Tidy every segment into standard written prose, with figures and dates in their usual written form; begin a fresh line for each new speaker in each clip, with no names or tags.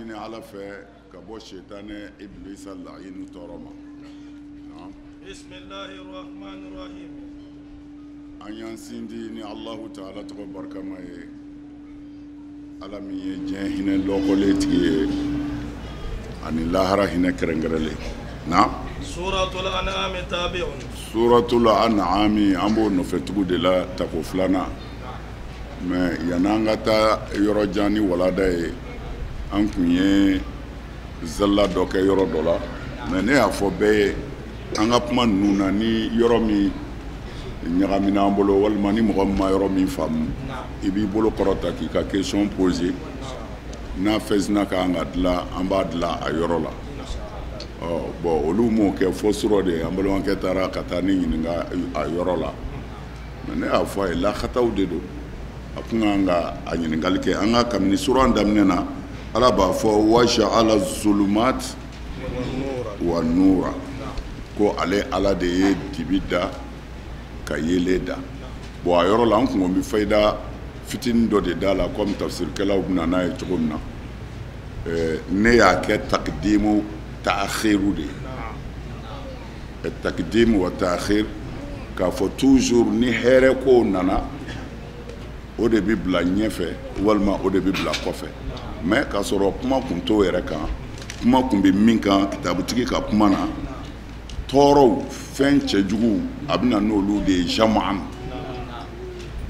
ɲini Ala fɛ ka bɔ sitanɛ ibilisa laɲini tɔɔrɔ ma. An y'an sindi ni Alahu taala tɔgɔ barikama ye, Ala min ye diɲɛ hinɛ lɔkɔlen tigi ye ani lahara hinɛ kɛrɛnkɛrɛnlen. Na
Suratul An'am tabi'un.
Suratul An'am, an b'o nɔfɛ tugu de la tako filanan. Mais yan'an ka taa yɔrɔ jan ni walada ye, an kun ye zalla dɔ kɛ yɔrɔ dɔ la. Mais ne y'a fɔ bɛɛ ye, an ka kuma ninnu na, ni yɔrɔ min ɲagamina an bolo walima ni mɔgɔ min ma yɔrɔ min faamu, i b'i bolo kɔrɔta k'i ka question poser. N'a fɛsina ka kan ka dilan, an b'a dilan a yɔrɔ la. Ɔ bon, olu m'o kɛ fo surɔ de an balimakɛ taara ka taa ne ɲininka a yɔrɔ la. Mais ne y'a fɔ a ye, lakataw de don, a kun kan ka a ɲininkali kɛ. An ka kabini suran daminɛ na, Ala b'a fɔ waja'ala zulumat wa nura, ko ale Ala de ye dibi da ka yeelen da. Bon, a yɔrɔ la, an kun bɛ fayida fitinin dɔ de da la, komi tafsirikɛlaw bɛ na n'a ye cogo min na. Ne y'a kɛ takidimu taakhiru de ye, takidimu wa taakhir, k'a fɔ toujours ni hɛrɛ kow nana, o de bɛ bila ɲɛfɛ walima o de bɛ bila kɔfɛ. Mais k'a sɔrɔ kuma kun t'o yɛrɛ kan. Kuma kun bɛ min kan kitabutigi ka kuma na, tɔɔrɔw, fɛn cɛjuguw, a bɛ na n'olu de ye jama'an.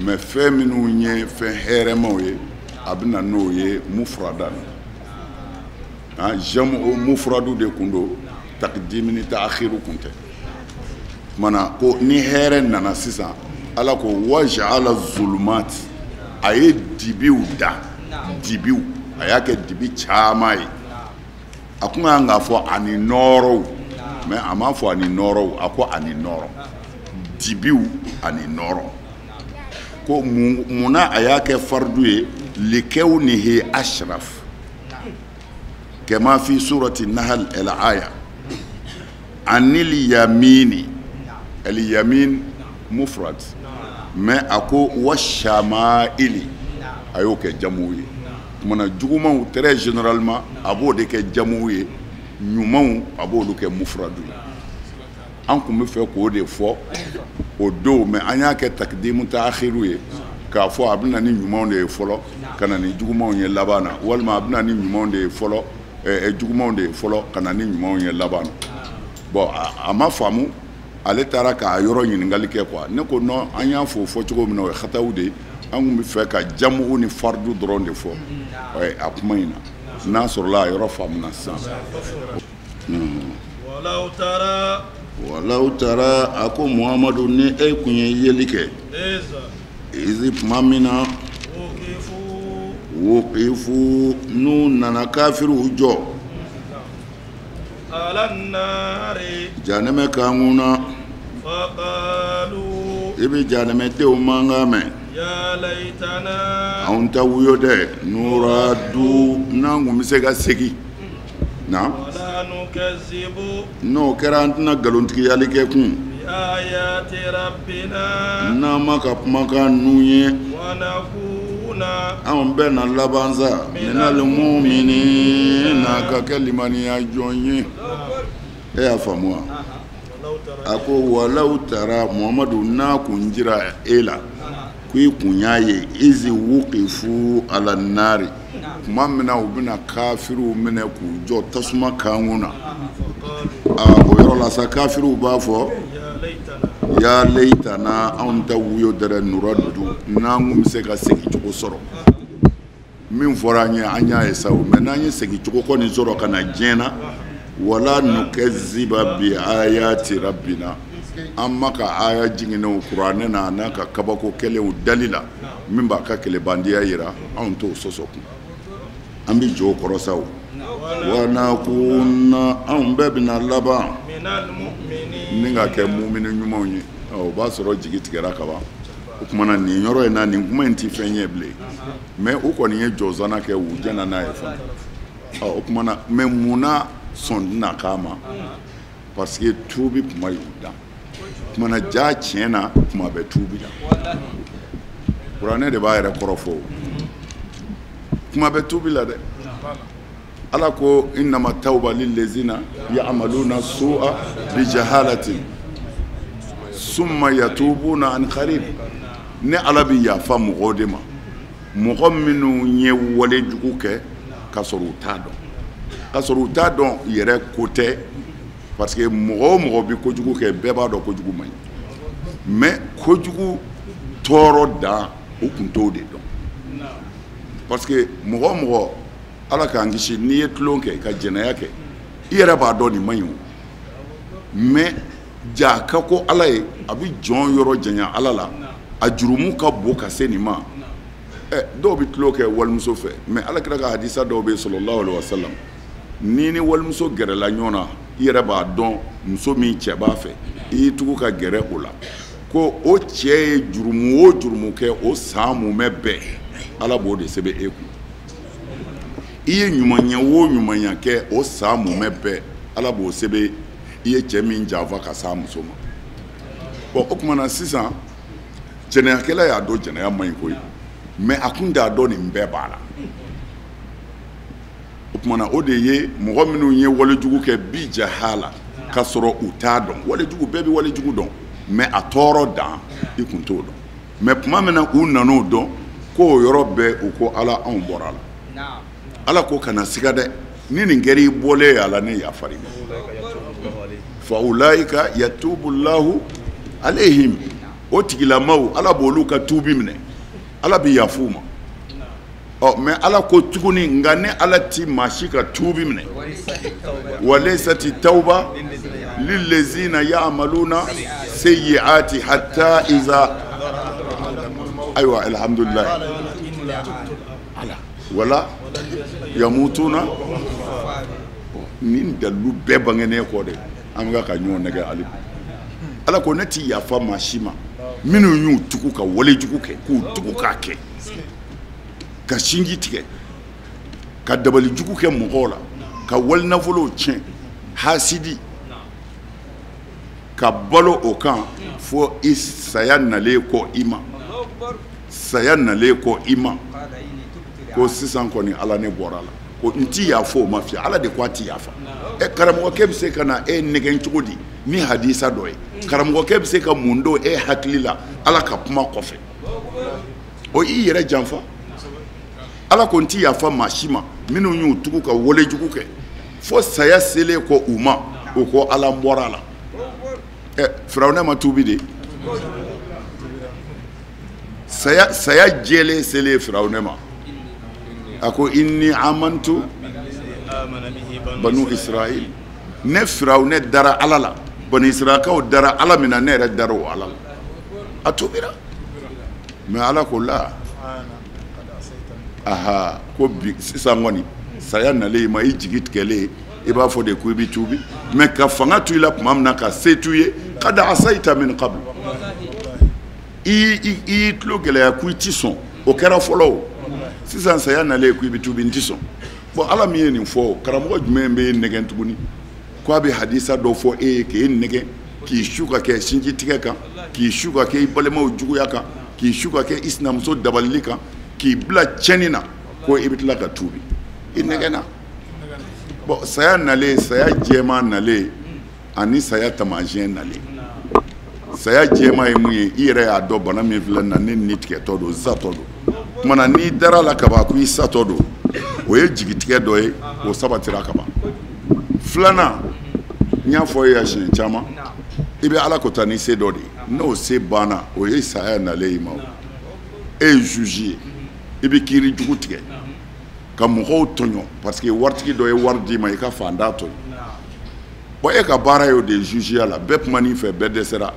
Mais fɛn minnu ye fɛn hɛrɛmaw ye, a bɛ na n'o ye mufradan. Jamu mufradu de kun don, takdimi ni taakhiru kun tɛ. Kumana ko ni hɛrɛ nana sisan, Ala ko waja'ala zulumat, a ye dibiw da, dibiw, a y'a kɛ dibi caman ye. A kun kan k'a fɔ ani nɔɔrɔw, mais a m'a fɔ ani nɔɔrɔw, a ko ani nɔɔrɔ, dibiw ani nɔɔrɔ. Ko munna a y'a kɛ fardu ye? Likawnihi ashraf kama fi surati nahal al aya anil yamini, al yamin mufrad, mais a ko wa shama'ili, a y'o kɛ jamu ye. Kumana jugumanw très généralement a b'o de kɛ jamu ye, ɲumanw a b'olu kɛ mufradu ye. An kun bɛ fɛ k'o de fɔ o don, mais an y'a kɛ takidimu taakhiru ye, k'a fɔ a bɛ na ni ɲumanw de ye fɔlɔ ka na ni jugumanw ye laban na, walima a bɛ na ni ɲumanw de ye fɔlɔ, jugumanw de ye fɔlɔ ka na ni ɲumanw ye laban na. Bon, a ma faamu, ale taara k'a yɔrɔ ɲininkali kɛ quoi. Ne ko non, an y'a fɔ fɔ cogo min na, o ye xataw de ye. An kun bɛ fɛ ka jamu ni fardu dɔrɔn de fɔ a kuma in na. N'a sɔrɔla a yɔrɔ faamuna sisan. Walaw tara, a ko Muhamadu, ni e kun ye yeli kɛ, izi tuma min na, wuqifu, n'u nana kafiriw jɔ janɛmɛ kankun na, i bɛ janɛmɛdenw mankan mɛn: anw ta wuyo dɛ, nuradu, n'an kun bɛ se ka segin na, n'o kɛra an tɛna nkalontigiyali kɛ kun n'an ma ka kumakan ninnu ye, anw bɛɛ na laban sa minal mu'minina, ka kɛ limaniya jɔn ye. E y'a faamu wa? A ko walaw tara, Muhamadu, n'a kun jira e la ko i kun y'a ye, izi wuqifu ala nari, tuma min na u bɛna kafiriw minɛ k'u jɔ tasuma kankun na, o yɔrɔ la sa, kafiriw b'a fɔ ya layitana, anw ta wuyo dɛrɛ, nuradu, n'an kun bɛ se ka segin cogo sɔrɔ. Min fɔra an ye, an y'a ye sa o, mais n'an ye segin cogo kɔni sɔrɔ ka na diɲɛ na, wala nukaziba bi ayati rabbina, an ma ka aya jiginnew kuranɛ na n'a ka kabako kɛlenw dali la min b'a ka kɛlɛbandiya yira, anw t'o sɔsɔ kun, an bɛ jɔ o kɔrɔ sa o. Wa nakuna, anw bɛɛ bɛna laban ni ka kɛ mumini ɲumanw ye. O b'a sɔrɔ jigi tigɛra ka ban. O tuma na nin yɔrɔ in na, nin kuma in tɛ fɛn ye bilen, mais u kɔni ye jɔzana kɛ, u jɛnna n'a ye fana. O tuma na, mais munna sɔn tɛna k'a ma? Parce que tuubi kuma y'u dan. Tuma na ja tiɲɛ na, kuma bɛ tuubi la. Kuranɛ de b'a yɛrɛ kɔrɔ fɔ, kuma bɛ tuubi la dɛ. Ala ko innama tawba lillazina ya'maluna su'a bi jahalatin summa yatubuna an qarib. Ne Ala bɛ yafa mɔgɔw de ma, mɔgɔ minnu ye wale jugu kɛ k'a sɔrɔ u t'a dɔn, k'a sɔrɔ u t'a dɔn yɛrɛ ko tɛ, parce que mɔgɔ o mɔgɔ bɛ kojugu kɛ bɛɛ b'a dɔn kojugu man ɲi, mais kojugu tɔɔrɔ dan u kun t'o de dɔn. Parce que mɔgɔ o mɔgɔ, Ala k'an kisi, n'i ye tulon kɛ ka jɛnɛya kɛ, i yɛrɛ b'a dɔn nin man ɲi o, mais ja ka ko Ala ye a bɛ jɔn yɔrɔ janya Ala la, a jurumu ka bon ka se nin ma. Dɔw bɛ tulon kɛ walimuso fɛ, mais Ala kira ka hadisa dɔw bɛ yen sallallahu alaihi wa sallam, n'i ni walimuso gɛrɛla ɲɔgɔn na, i yɛrɛ b'a dɔn muso min cɛ b'a fɛ, i y'i tugu ka gɛrɛ o la, ko o cɛ ye jurumu o jurumu kɛ o san mumɛ bɛɛ, Ala b'o de sɛbɛn e kun. I ye ɲumanya o ɲumanya kɛ o san mumɛ bɛɛ, Ala b'o sɛbɛn i ye cɛ min janfa ka s'a muso ma. Bon, o tuma na sisan jɛnɛyakɛla y'a dɔn jɛnɛya man ɲi koyi, mais a kun t'a dɔn nin bɛɛ b'a la. O tuma na o de ye mɔgɔ minnu ye walejugu kɛ bi jahala k'a sɔrɔ u t'a dɔn. Walejugu bɛɛ bɛ walejugu dɔn, mais a tɔɔrɔ dan i kun t'o dɔn. Mais tuma min na u nan'o dɔn, k'o yɔrɔ bɛɛ u ko Ala anw bɔra a la. Ala ko kana siga dɛ, ni nin kɛra i bɔlen ye a la, ne yafar'i ma. Fa ulaika yatubu llahu alayhim, o tigilamaw Ala b'olu ka tuubi minɛ, Ala bɛ yaf'u ma. Ɔ mais Ala ko tuguni, nka ne Ala ti maa si ka tuubi minɛ. Walaysati tawba lillazina ya'maluna sayyi'ati hatta iza, ayiwa alhamdulillah, ala wala yamutuna. Nin dalilu bɛɛ bangenen kɔ de, an bɛ ka ɲɔgɔn nɛgɛ hali bi. Ala ko ne ti yafa maa si ma minnu y'u tugu ka walejugu kɛ, k'u tugu k'a kɛ, ka sinji tigɛ, ka dabalijugu kɛ mɔgɔw la, ka walinafolow tiɲɛ, hasidi, ka balo o kan fo i saya nalen kɔ i ma, saya nalen kɔ i ma, ko sisan kɔni Ala ne bɔra a la, ko n ti yafa o ma fiyewu. Ala de ko a ti yafa. Karamɔgɔkɛ bɛ se ka na e nɛgɛn cogo di ni hadisa dɔ ye? Karamɔgɔkɛ bɛ se ka mun don e hakili la Ala ka kuma kɔfɛ? O y'i yɛrɛ janfa. Ala ko n ti yafa maa si ma minnu y'u tugu ka walejugu kɛ fo saya selen kɔ u ma, u ko Ala n bɔra a la. Firawuna ma tuubi de, saya jɛlen selen Firawuna ma, a ko inni amantu banu Israël, ne Firawuna dara Ala la, banu Israɛlkaw dara Ala min na, ne yɛrɛ dara o Ala la. A tuubira, mais Ala ko la, aha, ko bi sisan kɔni saya nalen i ma, i jigi tigɛlen, i b'a fɔ de ko i bɛ tuubi, mais ka fanga to i la tuma min na, ka se t'u ye, kad asayita min qabl, i y'i tulo gɛlɛya ko i ti sɔn, o kɛra fɔlɔ o, sisan saya nalen ko i bɛ tuubi, n ti sɔn. Bon, Ala min ye nin fɔ, karamɔgɔ jumɛn bɛ e nɛgɛn tuguni ko a bɛ hadisa dɔ fɔ e ye k'e nɛgɛn, k'i su ka kɛ sinji tigɛ kan, k'i su ka kɛ i balimaw juguya kan, k'i su ka kɛ i sinamuso dabalili kan, k'i bila tiɲɛni na, ko i bɛ tila ka tuubi, i nɛgɛnna. Bon, saya nalen, saya jɛman nalen ani saya taamasiyɛn nalen. Saya jɛman ye mun ye? I yɛrɛ y'a dɔn bana min filɛ nin na, ne ni tigɛtɔ don, satɔ don. Tuma na n'i dara la kaban ko i satɔ don, o ye jigitigɛ dɔ ye, o sabatira kaban. Filanan, n y'a fɔ e ye siɲɛ caman, i bɛ Ala kota ni se dɔ de ye, n'o se banna, o ye saya nalen i ma. E ye juge ye, i bɛ kiiri jugu tigɛ ka mɔgɔw tɔɲɔ, parce que waritigi dɔ ye wari d'i ma i ka fantan tɔɲɔ. Bon, e ka baara y'o de ye jugeya la, bɛɛ kuman'i fɛ, bɛɛ dɛsɛra,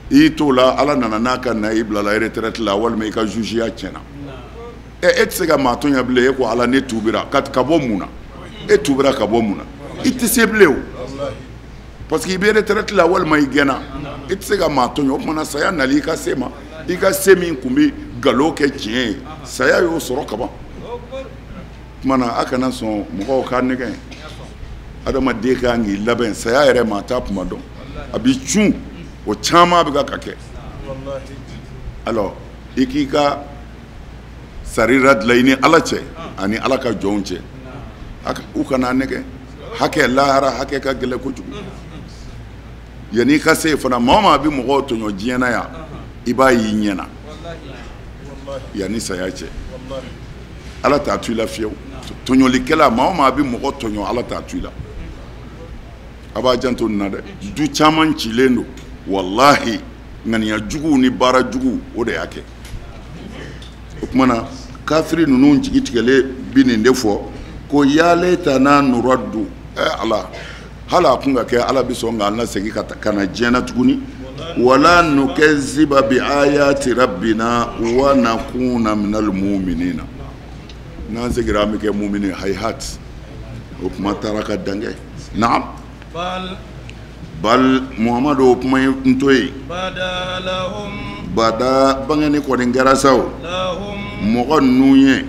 i y'i t'o la, Ala nana n'a ka na, i bilala retraite la, walima i ka jugeya tiɲɛna. E tɛ se ka maa tɔɲɔ bilen, e ko Ala ne tuubira ka bɔ mun na? E tuubira ka bɔ mun na? I tɛ se bilen o, parce que i bɛ retraite la walima i gɛnna, i tɛ se ka maa tɔɲɔ. O tuma na saya nali i ka se ma, i ka se min tun bɛ nkalon kɛ tiɲɛ ye, saya y'o sɔrɔ kaban. Tuma na a kana sɔn mɔgɔw ka nɛgɛn. Adamaden ka kan k'i labɛn, saya yɛrɛ maa t'a kuma dɔn, a b'i cun, o caman bɛ ka kɛ. Alors i k'i ka sarira dilan i ni Ala cɛ ani Ala ka jɔnw cɛ. U kana nɛgɛ hakɛ lahara hakɛ ka gɛlɛn kojugu yanni i ka se yen fana maa o maa bɛ mɔgɔw tɔɲɔ diɲɛ na yan i b'a y'i ɲɛ na yanni saya cɛ ala t'a to i la fiyewu tɔɲɔlikɛla maa o maa bɛ mɔgɔ tɔɲɔ ala t'a to i la a b'a janto nin na dɛ du caman cilen don walahi ŋaniya juguw ni baara juguw o de y'a kɛ o tuma na kafiri ninnu jigi tigɛlen bi nin de fɔ ko ya layitana nuraddu ɛ ala hali a kun ka kɛ ala bɛ sɔn k'an lasegin ka na diɲɛ na tuguni wala nukaziba bi ayati rabbina wa nakuna minal muminina n'an seginna an bɛ kɛ mumini hayihat o kuma taara ka dankɛ naam bal muhamadu o kuma in to yen bada bangeni kɔni kɛra sa o mɔgɔ ninnu ye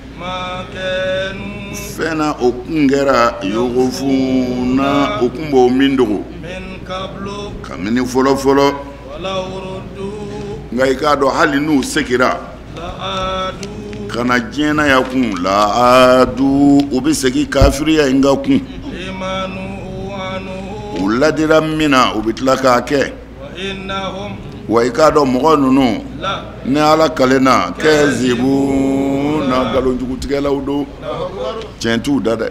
fɛn na o kun kɛra yukufuna o kun b'o min dogo kabini fɔlɔ fɔlɔ nka i k'a dɔn hali n'u segira ka na diɲɛ na yan kun laadu u bɛ segin kafiriya in kan kun u ladira min na u bɛ tila k'a kɛ wa i k'a dɔn mɔgɔ ninnu ni ala kalenna kazibuna nkalonjugutigɛlaw don tiɲɛ t'u da dɛ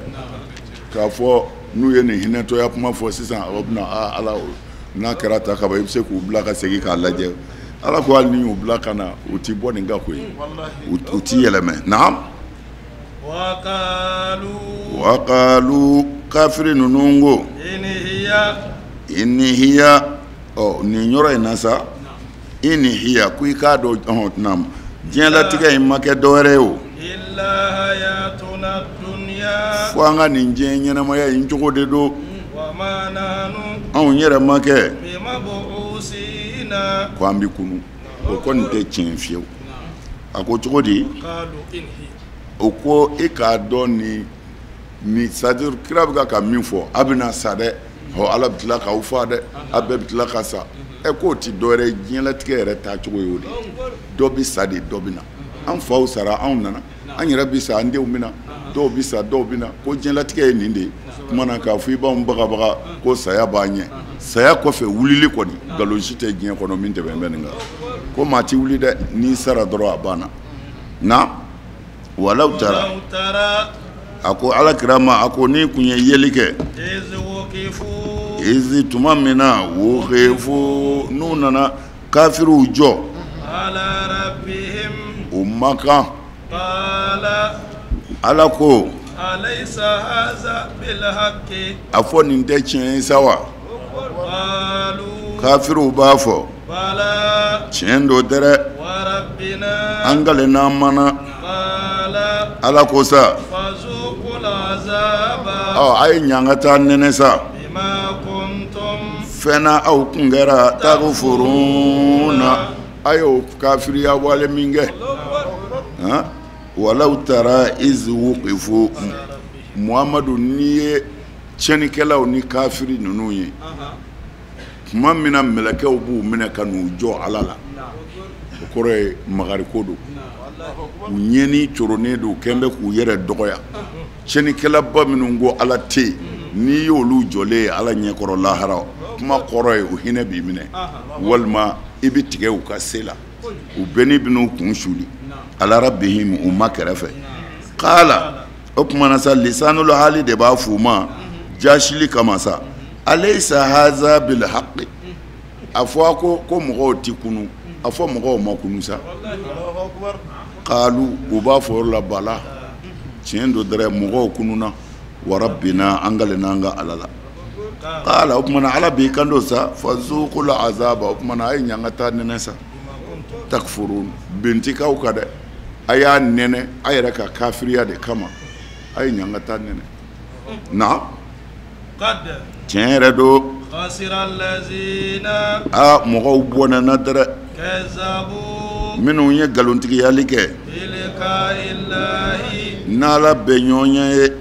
k'a fɔ n'u ye nin hinɛtɔya kuma fɔ sisan o bɛna ala n'a kɛra ta kaban i bɛ se k'u bila ka segin k'a lajɛ ala ko hali ni y'u bila ka na u ti bɔ nin kan koyi u ti yɛlɛmɛ naam wakalu kafiri ninnu ko in hiya ɔ nin yɔrɔ in na sa in hiya ko i k'a dɔn ɔhɔn naam diɲɛlatigɛ in ma kɛ dɔwɛrɛ ye o fo an ka nin diɲɛ ɲɛnamaya in cogo de don anw yɛrɛ ma kɛ ko an bɛ kunu o kɔni tɛ tiɲɛ fiyewu a ko cogo di o ko e k'a dɔn nin ni c'est-à-dire kira bɛ ka min fɔ a bɛna sa dɛ ɔ ala bɛ tila k'aw fa dɛ a bɛɛ bɛ tila ka sa ɛ k'o ti dɔwɛrɛ ye diɲɛlatigɛ yɛrɛ taacogo ye o de ye dɔ bɛ sa de dɔ bɛ na an faw sara anw nana an yɛrɛ bɛ sa an denw bɛ na dɔw bɛ sa dɔw bɛ na ko diɲɛlatigɛ ye nin de ye kuma na k'a fɔ i b'anw bagabaga ko saya b'an ɲɛ saya kɔfɛ wulili kɔni nkalon si tɛ diɲɛ kɔnɔ min tɛmɛn bɛ nin kan ko maa ti wuli dɛ n'i sara dɔrɔn a banna na walaw tara a ko ala kira ma a ko n'i kun ye yeli kɛ izi tuma min na wukifu n'u nana kafiriw jɔ u ma kan ala ko a fɔ nin tɛ tiɲɛ ye sa wa kafiriw b'a fɔ tiɲɛ don dɛrɛ an kalenna an mana ala ko sa ɔ a ye ɲangata nɛnɛ sa fɛn na aw kun kɛra takfuruna a y'o kafiriya wale min kɛ walaw tara iz wuqifu muhamadu n'i ye tiɲɛnikɛlaw ni kafiri ninnu ye tuma min na mɛlɛkɛw b'u minɛ ka n'u jɔ ala la o kɔrɔ ye magariko don u ɲɛni coronnen don kɛn bɛ k'u yɛrɛ dɔgɔya tiɲɛnikɛlaba minnu ko ala tɛ yen n'i y'olu jɔlen ye ala ɲɛkɔrɔ lahara kuma kɔrɔ ye u hinɛ b'i minɛ walima i bɛ tigɛ u ka se la u bɛɛ ni bɛn'u kun suli ala rabbihim u ma kɛrɛfɛ kala o tuma na sa lisanul hali de b'a f'u ma jasili kama sa alaysa haza bil haqqi a fɔ a ko ko mɔgɔw ti kunu a fɔ mɔgɔw ma kunu sa kalu u b'a fɔ yɔrɔ la bala tiɲɛ don dɛrɛ mɔgɔw kununa wa rabbina an kalenna an ka ala la kala o tuma na ala b'i kanto sa fazuqul azaba o tuma na a ye ɲangata nɛnɛ sa takfurun bin ti k'aw kan dɛ a y'a nɛnɛ a yɛrɛ ka kafiriya de kama a ye ɲangata nɛnɛ na tiɲɛ yɛrɛ don aa mɔgɔw bɔnɛna dɛrɛ minnu ye nkalontigiyali kɛ n'ala bɛ ɲɔgɔn ye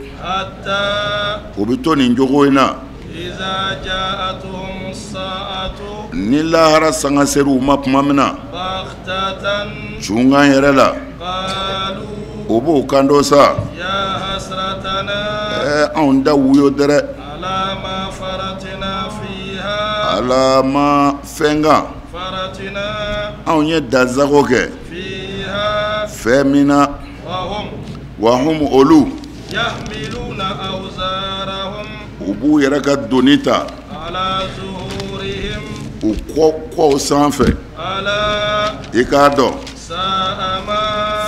o bɛ to nin cogo in na ni lahara sanga sera u ma tuma min na cunkan yɛrɛ la o b'o kanto sa Anw da wuyo dɛrɛ. Ala ma fɛn kan anw ye dansago kɛ fɛn min na wa hum olu u b'u yɛrɛ ka doni ta u kɔw sanfɛ. I k'a dɔn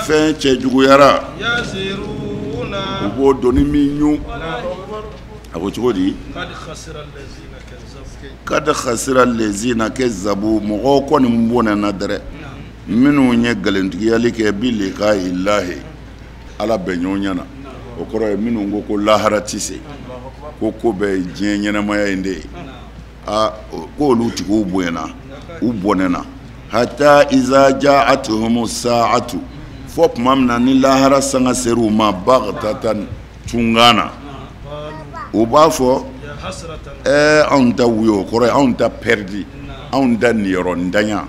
fɛn cɛjuguyara u b'o doni min ɲun. A ko cogo di? Kad khasira lezina kazzabu, mɔgɔw kɔni bɔnɛna dɛrɛ minnu ye nkalontigiyali kɛ bi liqa'i lahi ala bɛ ɲɔgɔn ɲɛ na. O kɔrɔ ye minnu ko ko lahara tɛ se, ko ko bɛɛ ye diɲɛ ɲɛnamaya in de ye. Aa, ko olu tigiw bonyana, u bɔnɛna. Hatta iza ja'atuhumu sa'atu, fo tuma min na ni lahara sanga ser'u ma baghtatan tunga na, u b'a fɔ anw ta wuyo, o kɔrɔ ye anw ta pɛridi, anw ta niyɔrɔ ntanya.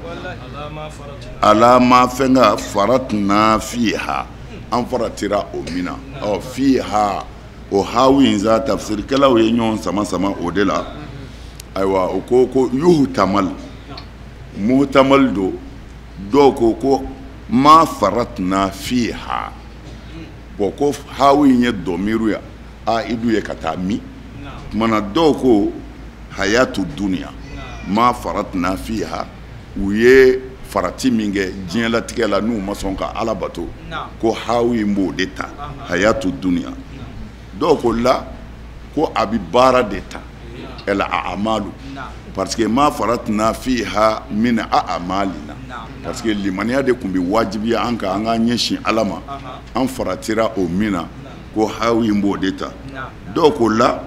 Ala ma fɛn ka faratna fiha, an faratira o min na. Ɔ fiha, o hawu in sa tafsirikɛlaw ye ɲɔgɔn sama sama o de la. Ayiwa, o ko ko yuhtamal muhtamal don. Dɔw ko ko ma faratna fiha, bɔn ko hawu in ye dɔmiru ya a idu ye ka taa min. Kumana dɔw ko hayatu dunya ma faratna fiha, u ye farati min kɛ diɲɛlatigɛ la n'u ma sɔn ka ala bato, ko hawu in b'o de ta hayatu dunya. Dɔw ko la ko a bɛ baara de ta el a'malu, parce que ma faratna fiha min a'malina, parce que limaniya de tun bɛ wajibiya an kan an k'an ɲɛsin ala ma, an faratira o min na, ko hawu in b'o de ta. Dɔw ko la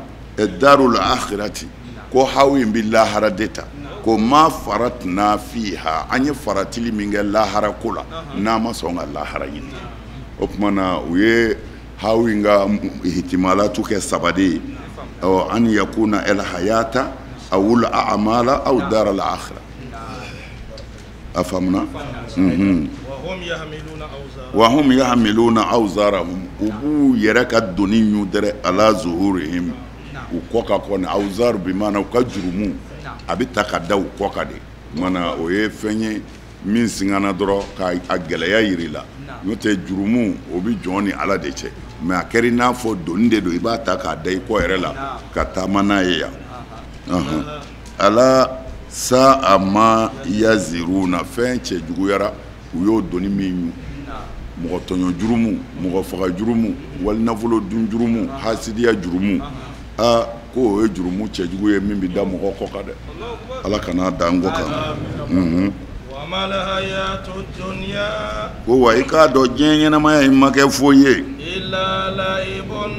darul akhirati, ko hawu in bɛ lahara de ta, ko ma faratna fiha, an ye faratili min kɛ lahara ko la n'an ma sɔn ka lahara ɲini. O tuma na u ye hawu in ka ihtimalatu kɛ saba de ye. Ɔ an yakuna el hayata awul a'mala aw dar al akhirah. A faamuna? Wa hum yahmiluna awzarahum, u b'u yɛrɛ ka doni ɲu dɛrɛ ala zuhurihim, u kɔ ka kɔni. Awzar bi maana u ka jurumu a bɛ ta ka da u kɔ kan de. Mana o ye fɛn ye min singana dɔrɔn k'a gɛlɛya yir'i la, n'o tɛ jurumu o bɛ jɔn ni ala de cɛ. Mais a kɛra i n'a fɔ doni de don, i b'a ta k'a da i kɔ yɛrɛ la ka taama n'a ye yan. Ala sa'a ma yaziruna, fɛn cɛjuguyara u y'o doni min ɲu. Mɔgɔ tɔɲɔ jurumu, mɔgɔ faga jurumu, wali nafolo dun jurumu, hasidiya jurumu, aa ko o ye jurumu cɛjugu ye min bɛ da mɔgɔ kɔ kan dɛ. Ala kana da an kɔ kan. Ko wa i k'a dɔn diɲɛ ɲɛnamaya in ma kɛ foyi ye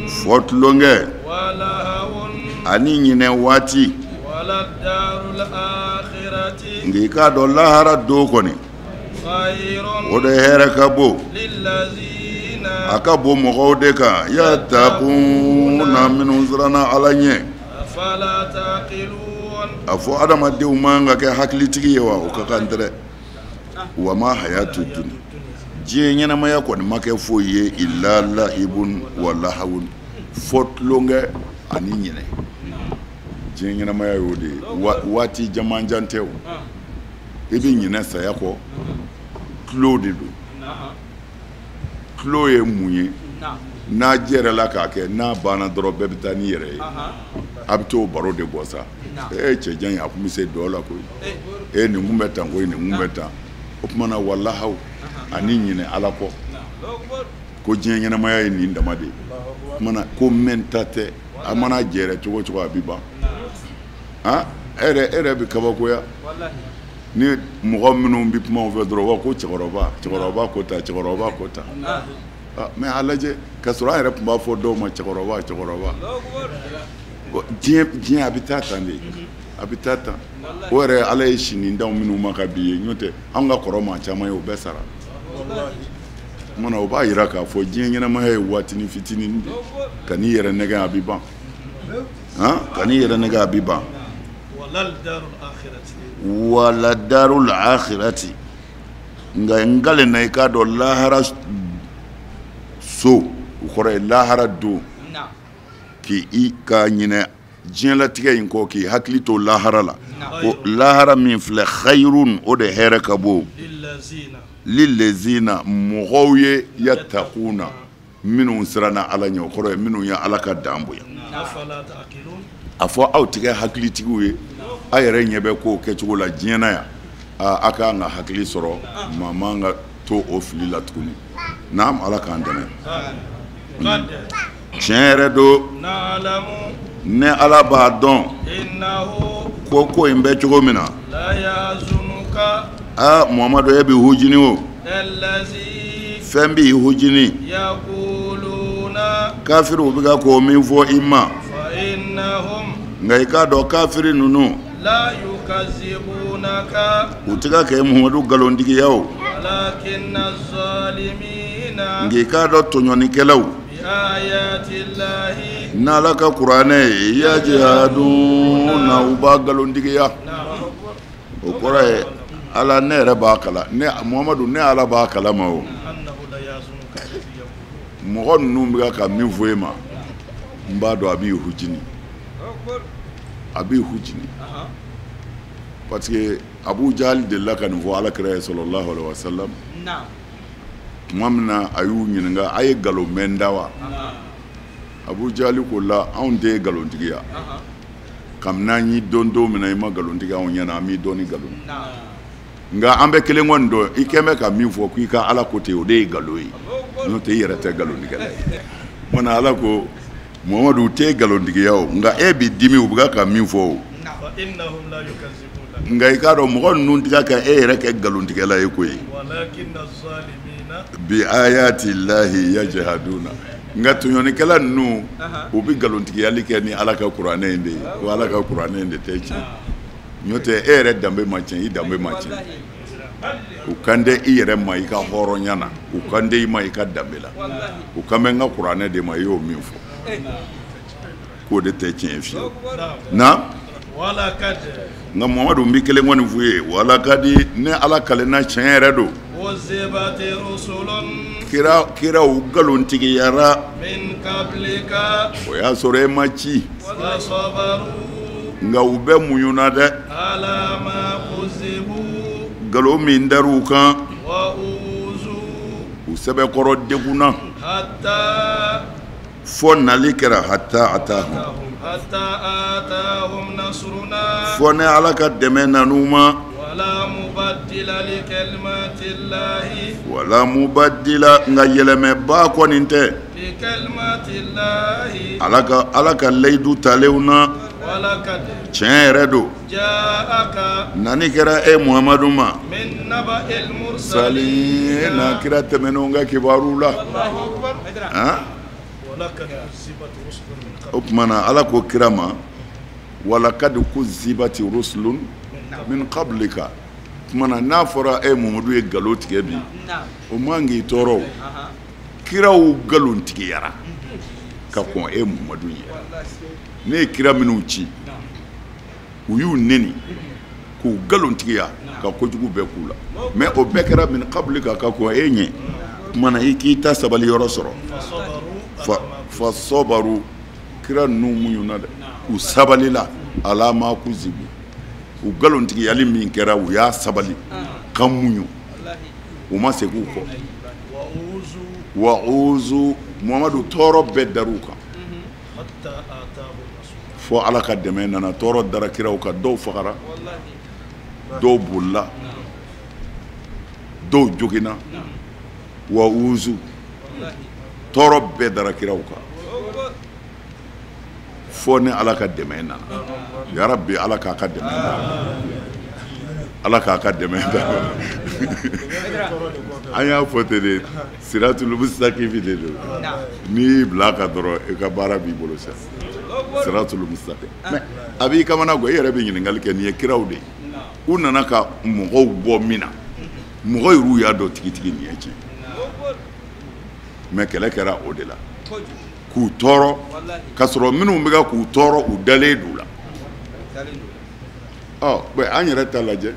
fɔ tulonkɛ ani ɲinɛ waati. Nka i k'a dɔn lahara don kɔni o de hɛrɛ ka bon, a ka bon mɔgɔw de kan. Yattaquna, minnu siranna ala ɲɛ. A fɔ adamadenw man ka kɛ hakilitigi ye wa? O ka kan dɛrɛ. Wa ma hayatu dunya, diɲɛ ɲɛnamaya kɔni ma kɛ foyi ye illa la'ibun wa lahawun, fɔ tulonkɛ ani ɲinɛ. Diɲɛ ɲɛnamaya y'o de ye, waati jamanjan tɛ o. I bɛ ɲinɛ saya kɔ, tulo de don. Tulo ye mun ye? N'a jɛrɛla k'a kɛ, n'a banna dɔrɔn bɛɛ bɛ taa n'i yɛrɛ ye. A bɛ t'o baro de bɔ sa. Ee cɛjan in a kun bɛ se dɔ la koyi, ee nin kun bɛ tan koyi, nin kun bɛ tan. O tuma na walahaw ani ɲinɛ ala kɔ, ko diɲɛ ɲɛnamaya ye nin dama de ye. O tuma na ko mɛn ta tɛ, a mana jɛrɛ cogo cogo a bɛ ban. Han, e yɛrɛ bɛ kabakoya ni mɔgɔ minnu bɛ kuma u fɛ dɔrɔn, wa ko cɛkɔrɔba, cɛkɔrɔba ko ta, cɛkɔrɔba ko ta. Mais a lajɛ k'a sɔrɔ an yɛrɛ tun b'a fɔ dɔw ma cɛkɔrɔba, cɛkɔrɔba. Diɲɛ a bɛ taa tan de, a bɛ taa tan. O yɛrɛ ala ye sini d'anw minnu ma ka bi ye, n'o tɛ anw ka kɔrɔ maa caman ye o bɛɛ sara. Kumana o b'a yira k'a fɔ diɲɛ ɲɛnamaya ye waatinin fitinin de ye. Ka n'i yɛrɛ nɛgɛn a bɛ ban. Han, ka n'i yɛrɛ nɛgɛn a bɛ ban. Wala darul akhirati, nka n kalenna i k'a dɔn lahara so, o kɔrɔ ye lahara don. K'i ka ɲinɛ diɲɛlatigɛ in kɔ, k'i hakili to lahara la. Ko lahara min filɛ, khayrun, o de hɛrɛ ka bon. Lillazina, mɔgɔw ye, yattaquna, minnu siranna Ala ɲɛ, o kɔrɔ ye minnu ye Ala ka dan bonya. A fɔ aw tigɛ hakilitigiw ye, a yɛrɛ ɲɛ bɛ kow kɛcogo la diɲɛ na yan, a ka kan ka hakili sɔrɔ, maa man ka to o fili la tuguni. Naam, Ala k'an dɛmɛ. Tiɲɛ yɛrɛ don, ne Ala b'a dɔn ko in bɛ cogo min na. Aa Muhamadu, e bɛ hujini o, fɛn b'i hujini. Kafiriw bɛ ka k'o min fɔ i ma, nka i k'a dɔn kafiri ninnu u tɛ ka kɛ Muhamadu nkalontigiya o, nka i k'a dɔn tɔɲɔnikɛlaw n'Ala ka kuranɛ ye, yajhaduna, u b'a nkalontigiya. O kɔrɔ ye Ala ne yɛrɛ b'a kala, ne Muhamadu, ne Ala b'a kalama o. Mɔgɔ ninnu bɛ ka min fɔ e ma, n b'a dɔn a b'i hujini, a b'i hujini, parce que Abu Jahal delila ka nin fɔ Ala kira ye sallallahu alaihi wa sallam. Tuma min na a y'u ɲininka, a ye nkalon mɛn da wa? Abu Jahal ko la, anw tɛ nkalontigiya. Kabini an y'i dɔn don min na, i ma nkalon tigɛ anw ɲɛna, an b'i dɔn ni nkalon. Nka an bɛ kelen kɔni dɔn, i kɛn bɛ ka min fɔ k'i ka Ala ko ten, o de ye nkalon ye, n'o tɛ i yɛrɛ tɛ nkalontigɛla ye. Mana Ala ko Muhamadu, u tɛ nkalontigiya o, nka e b'i dimi u bɛ ka min fɔ o. Nka i k'a dɔn mɔgɔ ninnu tɛ ka e yɛrɛ kɛ nkalontigɛla ye koyi. Bi ayati llahi yajhaduna, nka tɔɲɔnikɛla ninnu u bɛ nkalontigiyali kɛ ni Ala ka kuranɛ in de ye, ko Ala ka kuranɛ in de tɛ tiɲɛ. N'o tɛ e yɛrɛ danbe ma tiɲɛ, i danbe ma tiɲɛ. U kan tɛ i yɛrɛ ma i ka hɔrɔnya na, u kan tɛ i ma i ka danbe la, u kan bɛ n ka kuranɛ de ma, i y'o min fɔ k'o de tɛ tiɲɛ fiyewu. Na nka Muhamadu, n bɛ kelen kɔni f'u ye, walakadi, ne Ala kalenna, tiɲɛ yɛrɛ don, kiraw nkalontigiyara, o y'a sɔrɔ e ma ci, nka u bɛ muɲuna dɛ, nkalon min dar'u kan, u sɛbɛkɔrɔ degunna, fɔ nali kɛra, hatta atahum, fɔ ne Ala ka dɛmɛ nan'u ma. Wala mubaddila, nka yɛlɛmɛbaa kɔni tɛ Ala ka layidu talenw na. Tiɲɛ yɛrɛ don, nani kɛra e Muhamadu ma, salina, kira tɛmɛnenw ka kibaru la. O tuma na Ala ko kira ma, walakad kuzibati rusulun min qablika. Tuma na n'a fɔra e Muhamadu ye nkalon tigɛ bi, o man k'i tɔɔrɔ. Kiraw nkalon tigiyara ka kɔn e Muhamadu ɲɛ. Ne ye kira minnu ci, u y'u neni k'u nkalon tigiya ka kojugu bɛɛ k'u la, mais o bɛɛ kɛra min qablika, ka kɔn e ɲɛ. Tuma na i k'i ta sabali yɔrɔ sɔrɔ. Fa sabaru, kira ninnu muɲuna dɛ, u sabalila ala ma kuzibu, u nkalontigiyali min kɛra, u y'a sabali ka muɲu, u ma segin u kɔ. Wa uzu, Muhamadu, tɔɔrɔ bɛɛ dar'u kan fɔ Ala ka dɛmɛ nana. Tɔɔrɔ dara kiraw kan, dɔw fagara, dɔw bolila, dɔw joginna. Wa uzu, tɔɔrɔ bɛɛ dara kiraw kan fɔ ni Ala ka dɛmɛ nana. Ya Rabbi, Ala k'a ka dɛmɛ nana, Ala k'a ka dɛmɛ nana. An y'a fɔ ten de, siratul mustaqim de don. N'i y'i bila ka dɔrɔn, i ka baara b'i bolo sa, siratul mustaqim. Mais a b'i kamana gan, i yɛrɛ bɛ ɲininkali kɛ, nin ye kiraw de ye, u nana ka mɔgɔw bɔ min na, mɔgɔ yɛrɛw y'a dɔn tigitigi nin ye tiɲɛ. Mais kɛlɛ kɛra o de la k'u tɔɔrɔ, k'a sɔrɔ minnu bɛ ka k'u tɔɔrɔ, u dalen d'u la. Ɔ bɛn, an yɛrɛ ta lajɛ,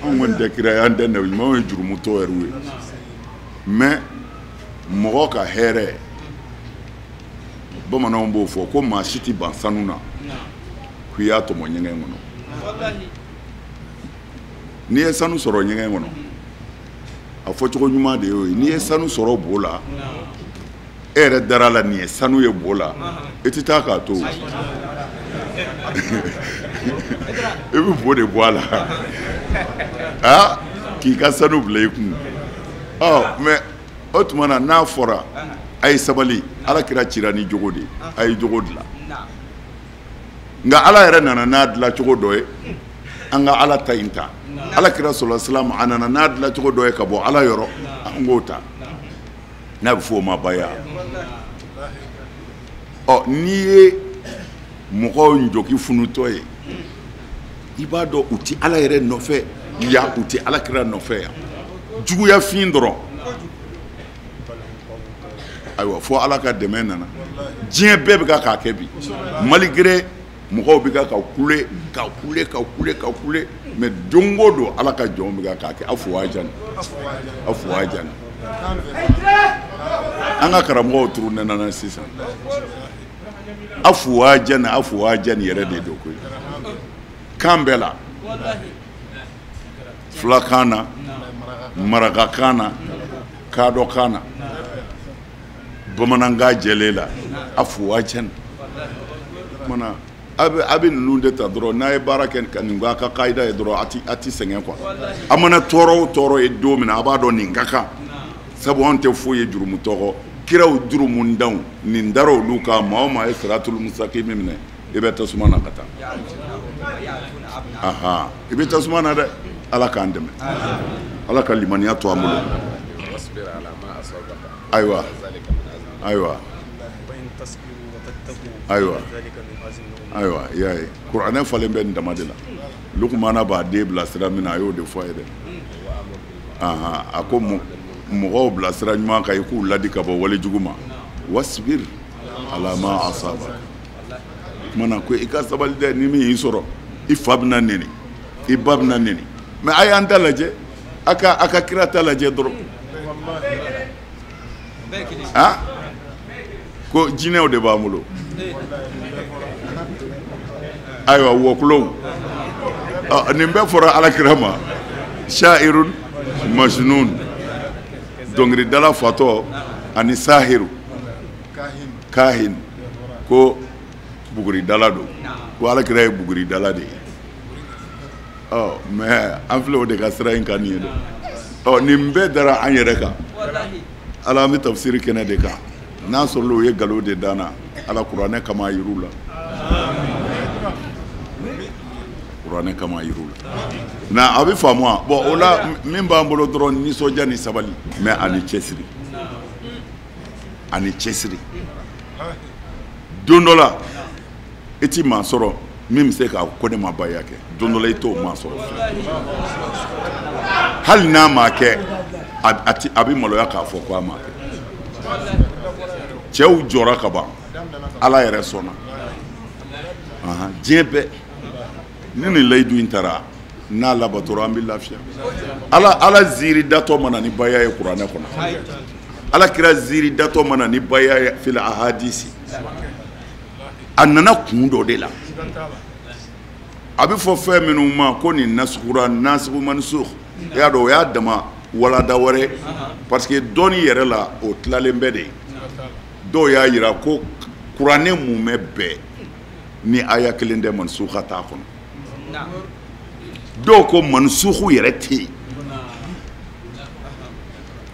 anw kɔni tɛ kira ye, an tɛ nabi ɲuman, anw ye jurumutɔ yɛrɛw ye. Mais mɔgɔ ka hɛrɛ, Bamananw b'o fɔ ko maa si tɛ ban sanu na k'i y'a tɔmɔ ɲɛgɛn kɔnɔ. N'i ye sanu sɔrɔ ɲɛgɛn kɔnɔ, a fɔcogo ɲuman de y'o ye. N'i ye sanu sɔrɔ bo la, e yɛrɛ dara la nin ye sanu ye bo la, i tɛ taa k'a to, i bɛ bo de bɔ a la aa k'i ka sanu bila i kun. Ɔ mais o tuma na n'a fɔra a ye sabali, Ala kira cira ni jogo de ye, a ye jogo dilan. Nka Ala yɛrɛ nana n'a dilan cogo dɔ ye, an ka Ala ta in ta. Ala kira sallallahu alaihi wasallam a nana n'a dilan cogo dɔ ye ka bɔ Ala yɔrɔ, an k'o ta. N'a bɛ fɔ o ma baya. Ɔ n'i ye mɔgɔw njoki funutɔ ye, i b'a dɔn u ti Ala yɛrɛ nɔfɛ yan, u ti Ala kira nɔfɛ yan. Juguya fin dɔrɔn. Ayiwa fo Ala ka dɛmɛ nana. Diɲɛ bɛɛ bɛ ka k'a kɛ bi. Malgré mɔgɔw bɛ ka kule ka kule ka kule ka kule, mais don o don Ala ka jɔnw bɛ ka k'a kɛ. Afuwajan, afuwajan. An ka karamɔgɔw turunnen nana sisan. Afuwajan, afuwajan yɛrɛ de don koyi. Kan bɛɛ la. Fulakan na, marakakan na, kadɔkan na, bamanankan jɛlen la, afuwajan. Mana a bɛ ninnu de ta dɔrɔn, n'a ye baara kɛ ka nin k'a ka kayida ye dɔrɔn, a ti sɛgɛn quoi. A mana tɔɔrɔ o tɔɔrɔ ye don min na, a b'a dɔn nin ka kan. Sabu anw tɛ foyi ye jurumu tɔgɔ. Kiraw jurumundanw nin dara olu kan, maa o maa ye siratul mustaqim minɛ, i bɛ tasuma na ka taa. Aha, i bɛ tasuma na dɛ. Ala k'an dɛmɛ. Ala ka limaniya to an bolo. Ayiwa, ayiwa, ayiwa, ayiwa, i y'a ye kuranɛ falen bɛ nin dama de la. Lukumana b'a den bilasira min na, a y'o de fɔ a ye dɛ. Ahan, a ko mɔgɔw bilasira ɲuman kan, i k'u ladi ka bɔ walejugu ma. Wasbir ala ma asaba. Kumana ko i ka sabali dɛ, ni min y'i sɔrɔ, i fa bɛna neni, i ba bɛna neni. Mais a y'an ta lajɛ, a ka kira ta lajɛ dɔrɔn. Ah, ko jinɛw de b'an bolo. Ayiwa wɔkulɔw, nin bɛɛ fɔra Ala kira ma. Sha'irun majnun, dɔnkilidala fatɔ ani sahiru kahin, ko buguridala don, ko Ala kira ye buguridala de ye. Ɔ mais an filɛ o de ka sira in kan nin ye dɛ. Ɔ nin bɛɛ dara an yɛrɛ kan. Ala an bɛ tafsiri kɛnɛ de kan. N'a sɔrɔla u ye nkalon de d'an na, Ala kuranɛ kama a yir'u la. Kuranɛ kama a yir'u la. Na a bɛ faamu wa? Bon o la min b'an bolo dɔrɔn, nisɔndiya ni sabali, mais ani cɛsiri. Ani cɛsiri. Don dɔ la i ti maa sɔrɔ min bɛ se k'a ko ne ma baya kɛ. Don dɔ la i t'o maa sɔrɔ. Hali n'a ma kɛ, a bɛ maloya k'a fɔ ko a ma kɛ. Cɛw jɔra ka ban, Ala yɛrɛ sɔnna. Diɲɛ bɛɛ ni nin layidu in taara n'a labatora, an bɛ lafiya. Ala ziiri datɔ mana ni baya ye kuranɛ kɔnɔ. Ala kira ziiri datɔ mana ni baya ye fil ahadisi. A nana kun dɔ de la. A bɛ fɔ fɛn minnu ma ko nin nasukura nasiku mansukh, i y'a dɔn o y'a dama walada wɛrɛ, parce que dɔnni yɛrɛ la o tilalen bɛ de. Dɔw y'a yira ko kuranɛ mumɛ bɛɛ ni aya kelen tɛ mansukha t'a kɔnɔ. Dɔw ko mansukhu yɛrɛ tɛ yen,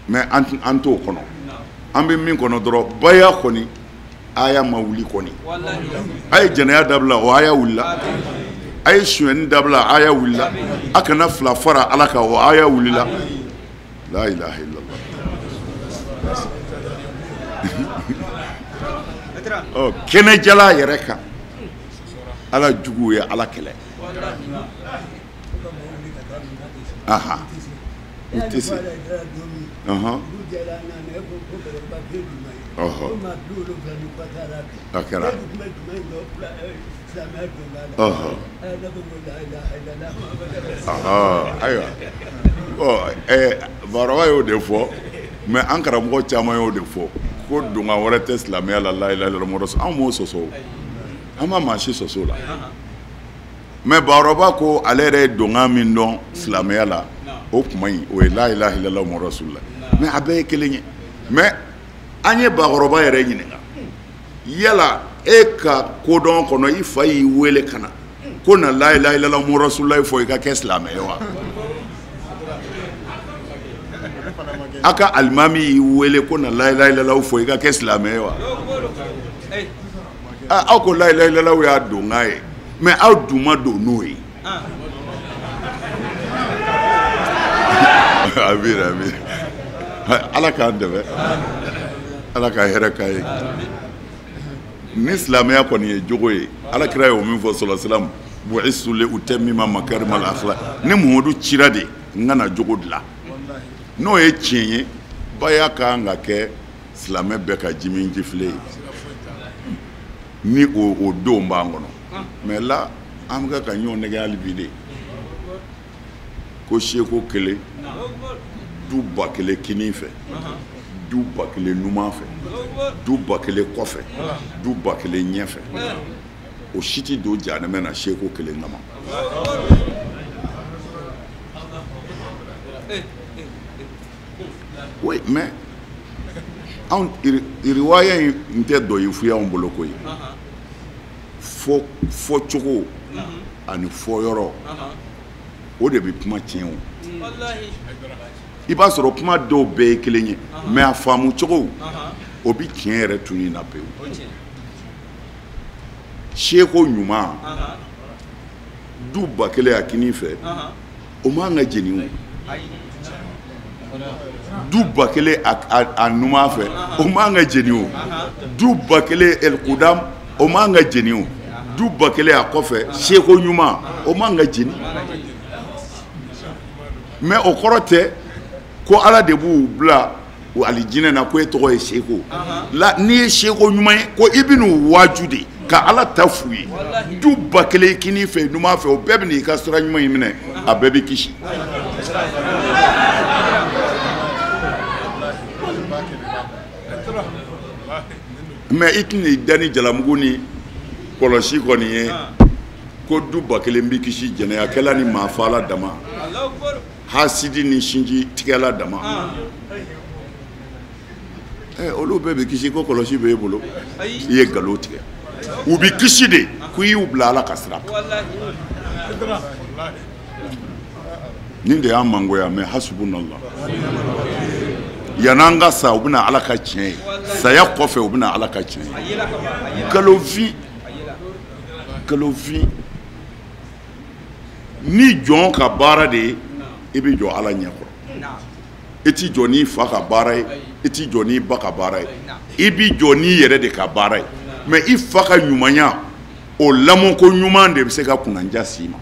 mais an t'o kɔnɔ. An bɛ min kɔnɔ dɔrɔn, baya kɔni aya ma wuli kɔni. A ye jɛnɛya dabila, o aya wulila. A ye sonyɛni dabila, aya wulila. A kana fila fara Ala kan, o aya wulila. La ilaha illallah. Ɔ kɛnɛjala yɛrɛ kan, Ala juguw ye Ala kɛlɛ. Aha, u tɛ se. Ɔhɔn. Ɔhɔ. A kɛra. Ɔhɔ. Ɔhɔ. Ayiwa. Ɔ Baraba y'o de fɔ, mais an karamɔgɔ caman y'o de fɔ. Ko donkan wɛrɛ tɛ silamɛya la, la ilaha illallah Muhammadu, anw m'o sɔsɔ, an ma maa si sɔsɔ o la. Mais Bakɔrɔba ko ale yɛrɛ ye donkan min dɔn silamɛya la, o kuma in o ye la ilaha illallah Muhammadu rasulullah. Mais a bɛɛ ye kelen ye. Mais an ye Bakɔrɔba yɛrɛ ɲininka, yala e ka kodɔn kɔnɔ i fa y'i wele ka na ko na la ilaha illallah Muhammadu rasulullah fɔ i ka kɛ silamɛ ye wa? A ka alimami y'i wele ko na la ilaha illallah fɔ i ka kɛ silamɛ ye wa? Aw ko la ilaha illallah y'a donkan ye, mais aw dun ma don n'o ye. Amin amin. Ala k'an dɛmɛ, Ala ka hɛrɛ k'a ye. Ni silamɛya kɔni ye jogo ye, Ala kira ye o min fɔ sallallahu alaihi wasallam, bu'istu li utammima makarimal akhlaq, ne Muhamadu cira de n ka na jogo dilan. N'o ye tiɲɛ ye, baya ka kan ka kɛ silamɛ bɛɛ ka jimi jifile ye, ni o don b'an kɔnɔ. Mais là an bɛ ka ɲɔgɔn nɛgɛ hali bi de, ko seko kelen, du 1000 kinin fɛ, du 1000 numan fɛ, du 1000 kɔfɛ, du 1000 ɲɛfɛ, o si ti don jahanamɛ na seko kelen kama. Oui, mais anw riwaya in tɛ dɔyifu y'anw bolo koyi. Fɔcogo ani fɔyɔrɔ, o de bɛ kuma tiɲɛ o. I b'a sɔrɔ kuma dɔw bɛɛ ye kelen ye, mais a faamu cogo o bɛ tiɲɛ yɛrɛ tun na pewu. Seko ɲuman, du 1000 a kinin fɛ, o man ka jeni o. Du 1000 a numan fɛ, o man ka jeni o. Du 1000 el kudam, o man ka jeni o. Du 1000 a kɔfɛ, seko ɲuman, o man ka jeni. Mais o kɔrɔ tɛ ko Ala de b'u bila alijinɛ na ko e tɔgɔ ye seko la. N'i ye seko ɲuman ye, ko i bɛ n'u waaju de ka Ala ta f'u ye. Du 1000 kinin fɛ, numan fɛ, o bɛɛ bɛ n'i ka sira ɲuman in minɛ, a bɛɛ bɛ kisi. Mais i tɛna i da ni jalamugu ni kɔlɔsi kɔni ye ko du 1000 bɛ kisi jɛnɛyakɛla ni maafala dama, hasidi ni sinji tigɛla dama. Olu bɛɛ bɛ kisi ko kɔlɔsi b'e bolo, i ye nkalon tigɛ. U bɛ kisi de ko i y'u bila Ala ka sira kan. Nin de y'an mangoya. Mais hasubunallah, yan'an ka sa u bɛna Ala ka tiɲɛ ye, saya kɔfɛ u bɛna Ala ka tiɲɛ ye. Nkalonfin, nkalonfin. Ni jɔn ka baara de ye, i bɛ jɔ Ala ɲɛkɔrɔ. I t'i jɔ n'i fa ka baara ye, i t'i jɔ n'i ba ka baara ye, i b'i jɔ n'i yɛrɛ de ka baara ye. Mais i fa ka ɲumanya, o lamɔko ɲuman de bɛ se ka kunnanja s'i ma.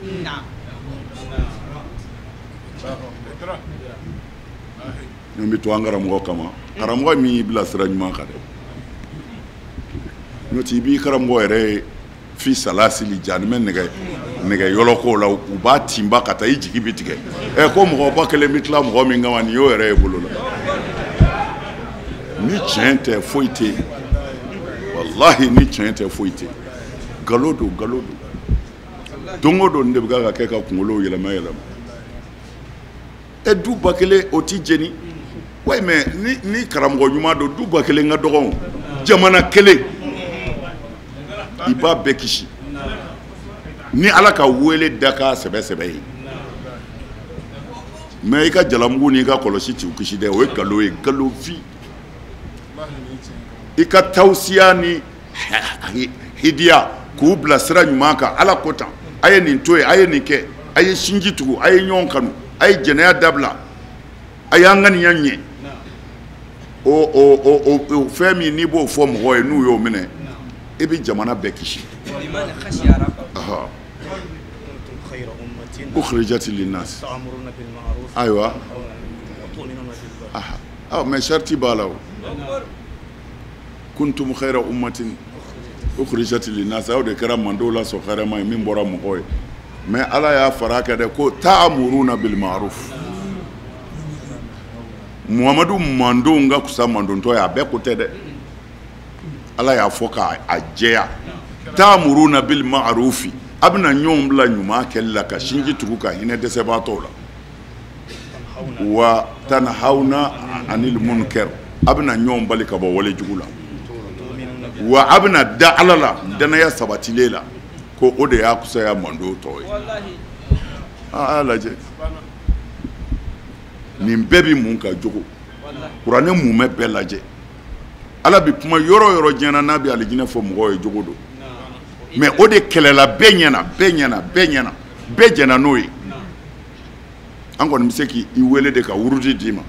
N bɛ to an karamɔgɔ kama, karamɔgɔ min y'i bila sira ɲuman kan dɛ. N'o tɛ i b'i karamɔgɔ yɛrɛ ye fi salasili jahanamɛ nɛgɛ yɔlɔkow la, u b'a tinba ka taa i jigi bɛ tigɛ. Ko mɔgɔba kelen bɛ tila mɔgɔ min kama, nin y'o yɛrɛ ye bolo la. Ni tiɲɛ tɛ foyi tɛ yen, walahi ni tiɲɛ tɛ foyi tɛ yen. Nkalon don, nkalon don. Don o don nin de bɛ ka kɛ ka kunkolow yɛlɛma yɛlɛma. Du 1000 o ti jeni. Oui, mais ni karamɔgɔ ɲuman don, du 1000 ka dɔgɔn, jamana kelen i b'a bɛɛ kisi. Ni Ala ka wele da k'a sɛbɛ sɛbɛ ye. Mais i ka jalamugu n'i ka kɔlɔsi t'u kisi dɛ, o ye nkalon ye, nkalonfin. I ka tawusiya ni hidiya k'u bila sira ɲuman kan, Ala ko tan, a ye nin to yen, a ye nin kɛ, a ye sinji tugu, a ye ɲɔgɔn kanu, a ye jɛnɛya dabila, a y'an ŋaniya ɲɛ. O fɛn min n'i b'o fɔ mɔgɔ ye n'u y'o minɛ, i bɛ jamana bɛɛ kisi. Ukhrijat linnas. Ayiwa, mais sariti b'a la o. Kuntum khayra ummatin ukhrijat linnas, aw de kɛra mandenw la sɔn hɛrɛma ye min bɔra mɔgɔw ye. Mais Ala y'a fara kan dɛ ko ta'muruna bil ma'ruf. Muhamadu mandenw ka fisa mandontɔ ye, a bɛɛ ko tɛ dɛ. Ala y'a fɔ k'a jɛya ta'muruna bil ma'rufi a bɛna ɲɔgɔn bila ɲuman kɛli la ka sinji tugu ka hinɛ dɛsɛbaatɔw la wa tanhawna anil munkar a bɛna ɲɔgɔn bali ka bɔ wale jugu la wa a bɛna da Ala la danaya sabatilen la ko o de y'a kusaya mando tɔ ye. A y'a lajɛ nin bɛɛ bɛ mun ka jogo kuranɛ mumɛ bɛɛ lajɛ. Ala bɛ kuma yɔrɔ o yɔrɔ diɲɛ na n'a bɛ alijinɛ fɔ mɔgɔw ye jogo don mais o de kɛlɛla bɛɛ ɲɛna bɛɛ ɲɛna bɛɛ ɲɛna bɛɛ jɛnna n'o ye. An kɔni bɛ se k'i wele de ka wurudi d'i ma,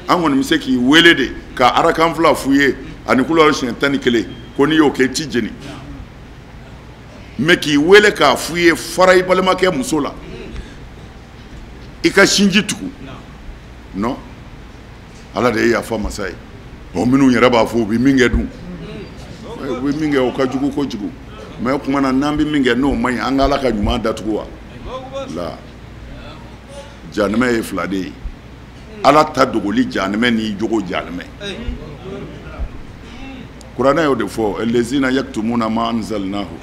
an kɔni bɛ se k'i wele de ka arakan fila f'u ye ani kula siɲɛ 11 ko n'i y'o kɛ i t'i jeni. Mais k'i wele k'a f'u ye fara i balimakɛ muso la i ka sinji tugu non, Ala de ye yafa masa ye. Bon minnu yɛrɛ b'a fɔ u bɛ min kɛ dun, u bɛ min kɛ o ka jugu kojugu. Mais o tuma na n'an bɛ min kɛ n'o man ɲi an ka Ala ka ɲuman datugu wa la. Jahanamɛ ye fila de ye, Ala ta dogoli jahanamɛ n'i jogo jahanamɛ. Kuranɛ y'o de fɔ lezina yaktumuna ma anzalnahu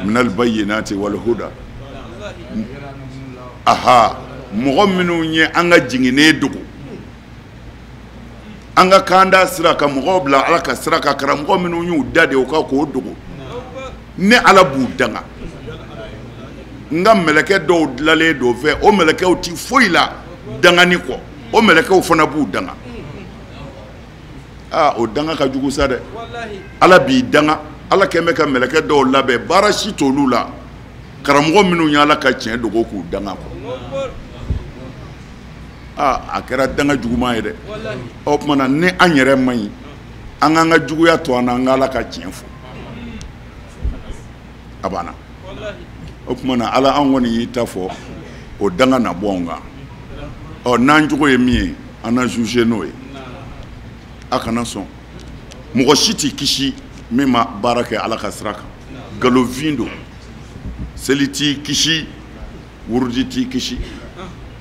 minal bayyinati wal huda. Aha, mɔgɔ minnu ye an ka jiginnen dogo, an ka kanda sira ka mɔgɔw bila Ala ka sira kan, karamɔgɔ minnu y'u da de o kan k'o dogo, ne Ala b'u danga. N ka mɛlɛkɛ dɔw dilanlen don fɛ, o mɛlɛkɛw ti foyi la dangani kɔ, o mɛlɛkɛw fana b'u danga. Aa, o danga ka jugu sa dɛ. Ala b'i danga, Ala kɛn bɛ ka mɛlɛkɛ dɔw labɛn baara si t'olu la, karamɔgɔ minnu ye Ala ka tiɲɛ dogo k'u danga kɔ. Aa, a kɛra danga juguman ye dɛ. O tuma na ni an yɛrɛ man ɲi, an k'an ka juguya to an na, an ka Ala ka tiɲɛ fɔ. A banna. O tuma na Ala an kɔni y'i ta fɔ, o danga na bɔ anw kan. Ɔ n'an jogo ye min ye, an na juger n'o ye. A kana sɔn mɔgɔ si t'i kisi min ma baara kɛ Ala ka sira kan. Nkalonfin don, seli t'i kisi, wurudi t'i kisi,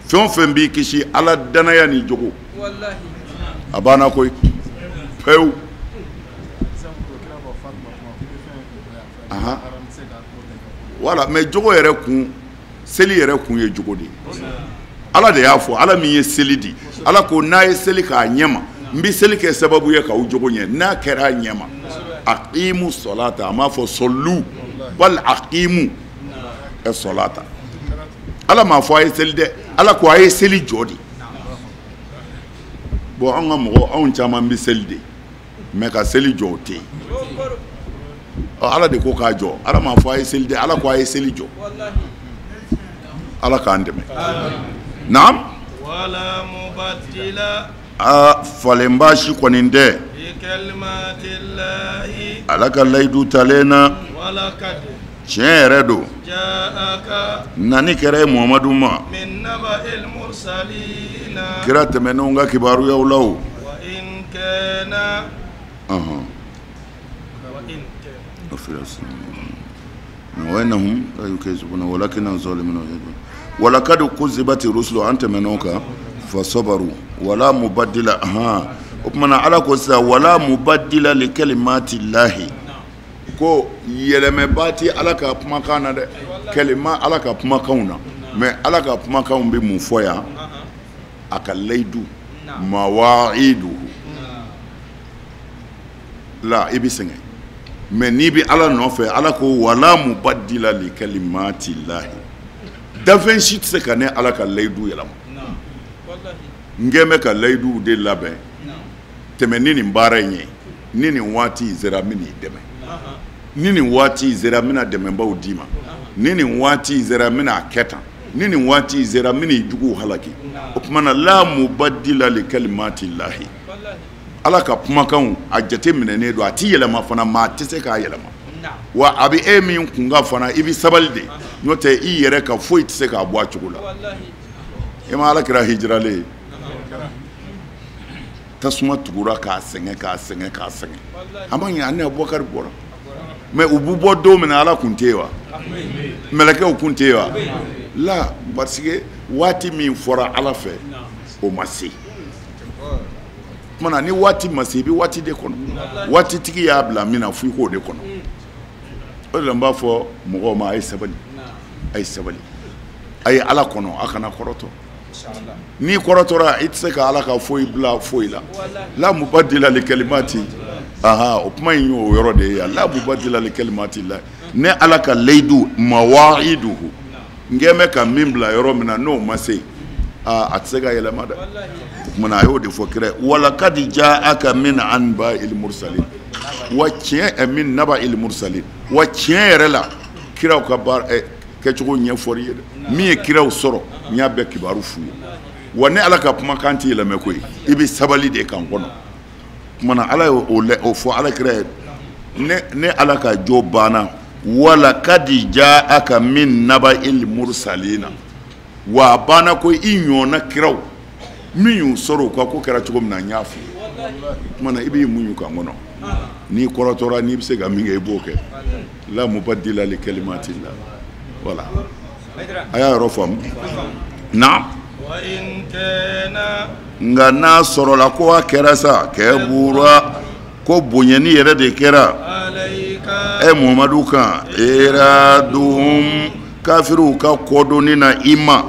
fɛn o fɛn b'i kisi Ala danaya ni jogo. A banna koyi pewu. Voilà, mais jogo yɛrɛ kun, seli yɛrɛ kun ye jogo de ye. Ala de y'a fɔ, Ala min ye seli di, Ala ko n'a ye seli k'a ɲɛma, n bɛ seli kɛ sababu ye k'aw jogo ɲɛ. N'a kɛra a ɲɛma, aqimu solata, a m'a fɔ sɔlu bal aqimu solata. Ala m'a fɔ a ye seli dɛ, Ala ko a ye seli jɔ de. Bon an ka mɔgɔ, anw caman bɛ seli de, mais ka seli jɔ o tɛ yen. Ala de ko k'a jɔ, Ala m'a fɔ a ye seli dɛ, Ala ko a ye seli jɔ. Ala k'an dɛmɛ. Naam.
Wala mubaddila.
Aa, falenba si kɔni tɛ. Ala ka layidu talen na. Tiɲɛ yɛrɛ don. Nani kɛra e Muhamadu ma. Kira tɛmɛnenw ka kibaruyaw la o. وإنهم لا يكذبون ولكن الظالمون ولقد كذبت الرسل an tɛmɛn'o kan فصبروا ولا مبدل. O tuma na Ala ko sisan wala mubaddila li kalimati llahi, ko yɛlɛmɛba ti Ala ka kumakan na dɛ. Kalima Ala ka kumakanw na, mais Ala ka kumakanw bɛ mun fɔ yan? A ka layidu mawaiduhu la, i bɛ sɛgɛn, mais n'i bɛ Ala nɔfɛ, Ala ko wala mubaddila li kalimati llahi, dafɛn si tɛ se ka ne Ala ka layidu yɛlɛma. N kɛn bɛ ka layiduw de labɛn, tɛmɛ ni nin baara in ye, ni nin waati in sera n bɛ n'i dɛmɛ, ni nin waati in sera n bɛna dɛmɛbaw d'i ma, ni nin waati in sera n bɛna a kɛ tan, ni nin waati in sera n bɛna i juguw halaki. O tuma na la mubaddila li kalimati llahi, Ala ka kumakanw a jate minɛnen don, a ti yɛlɛma fana, maa tɛ se k'a yɛlɛma. Wa a bɛ e min kunkan fana, i bɛ sabali de, n'o tɛ i yɛrɛ ka foyi tɛ se k'a bɔ a cogo la. I ma Ala kira hijiralen ye, tasuma tugura k'a sɛgɛn k'a sɛgɛn k'a sɛgɛn, a ma ɲɛ, ani Abubakari bɔra. Mais u b'u bɔ don min na, Ala kun tɛ yen wa? Mɛlɛkɛw kun tɛ yen wa? La, parce que waati min fɔra Ala fɛ, o ma se. Tuma na ni waati ma se, i bɛ waati de kɔnɔ. Waatitigi y'a bila min na, fo i k'o de kɔnɔ. O de la n b'a fɔ mɔgɔw ma, a ye sabali, a ye sabali, a ye Ala kɔnɔ, a kana kɔrɔtɔ. N'i kɔrɔtɔra, i tɛ se ka Ala ka foyi bila foyi la. La mubaddila li kalimati. Aha, o kuma in y'o yɔrɔ de ye yan. La mubaddila li kalimati la. Ne Ala ka layidu mawaiduhu, n kɛn bɛ ka min bila yɔrɔ min na, n'o ma se, aa, a tɛ se ka yɛlɛma dɛ. O tuma na a y'o de fɔ kira ye, walakadi jaaka min anba'il mursalin, wa tiɲɛ min naba'il mursalin, wa tiɲɛ yɛrɛ la kiraw ka baara kɛcogo ɲɛfɔr'i ye dɛ. Min ye kiraw sɔrɔ, n y'a bɛɛ kibaru f'u ye. Wa ne Ala ka kumakan tɛ yɛlɛmɛ koyi, i bɛ sabali de kan kɔnɔ. Tuma na Ala y'o fɔ Ala kira ye, ne Ala ka jo banna, walakadi jaaka min naba'il mursalina, wa a banna ko i ɲɔgɔnna kiraw min y'u sɔrɔ u ka ko kɛra cogo min na, n y'a f'i ye. Tuma na i b'i muɲu kan kɔnɔ. N'i kɔrɔtɔra, n'i bɛ se ka min kɛ, i b'o kɛ. La mubaddila li kalimatillah. Voilà, a y'a yɔrɔ faamu. Naam. Nka n'a sɔrɔla ko a kɛra sa, kɛbura ko bonyani yɛrɛ de kɛra e Muhamadu kan, iraduhum, kafiriw ka kɔdonni na i ma.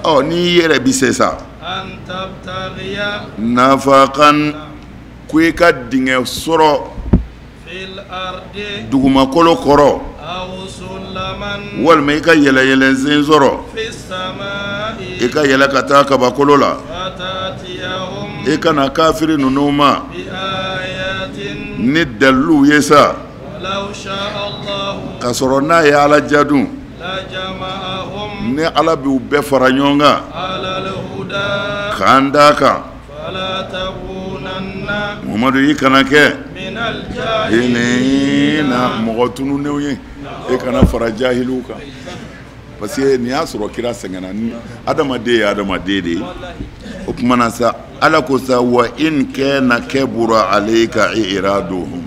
Ɔ, n'i yɛrɛ bi se sa, nafakan, ko i ka dingɛ sɔrɔ dugumakolo kɔrɔ, walima i ka yɛlɛyɛlɛnsen sɔrɔ, i ka yɛlɛ ka taa kabakolo la, i ka na kafiri ninnu ma ni daliluw ye sa, k'a sɔrɔ n'a ye Ala ja dun, ni Ala b'u bɛɛ fara ɲɔgɔn kan k'an d'a kan. Muhamadu, i kana kɛ na mɔgɔ tununnenw ye, e kana fara jahiliw kan. Parce que nin y'a sɔrɔ kira sɛgɛnna, ni adamaden ye adamaden de ye. O tuma na sa, Ala ko sa, wa in kana kabura alayka iraduhum,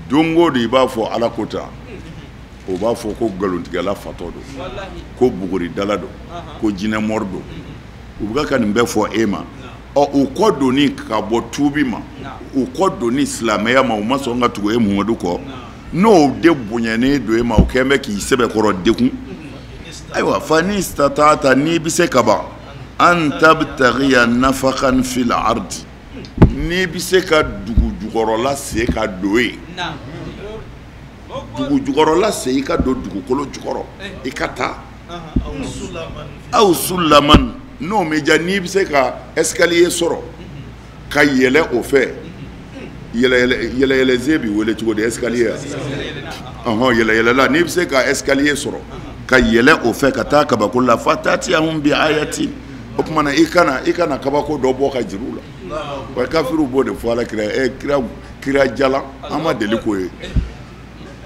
don o don i b'a fɔ Ala ko tan, o b'a fɔ ko nkalontigɛla fatɔ don, ko buguridala don, ko jinɛmɔri don. U bɛ ka nin bɛɛ fɔ e ma. Ɔ, u kɔ donni ka bɔ tuubi ma, u kɔ donni silamɛya ma, u ma sɔn ka tugu e Muhamadu kɔ, n'o de bonyanen don e ma, o kɛn bɛ k'i sɛbɛkɔrɔ degun. Ayiwa, fa ni istata'ta, n'i bɛ se ka ban, an tabtaghiya nafakan fil ardi, n'i bɛ se ka dugu jukɔrɔla sen ka don yen, dugu jukɔrɔla sen, i ka don dugukolo jukɔrɔ, i ka taa, aw sulaman, n'o m'i diya, n'i bɛ se ka escalier sɔrɔ ka yɛlɛ o fɛ, yɛlɛyɛlɛsen bɛ wele cogo di, escalier, ɔhɔn, yɛlɛyɛlɛla, n'i bɛ se ka escalier sɔrɔ ka yɛlɛ o fɛ ka taa kabako la, fatatiyahum bi ayati, o tuma na i kana kabako dɔ bɔ ka jira u la. Wa kafiriw b'o de fɔ Ala kira, kira jalan, an ma deli k'o ye,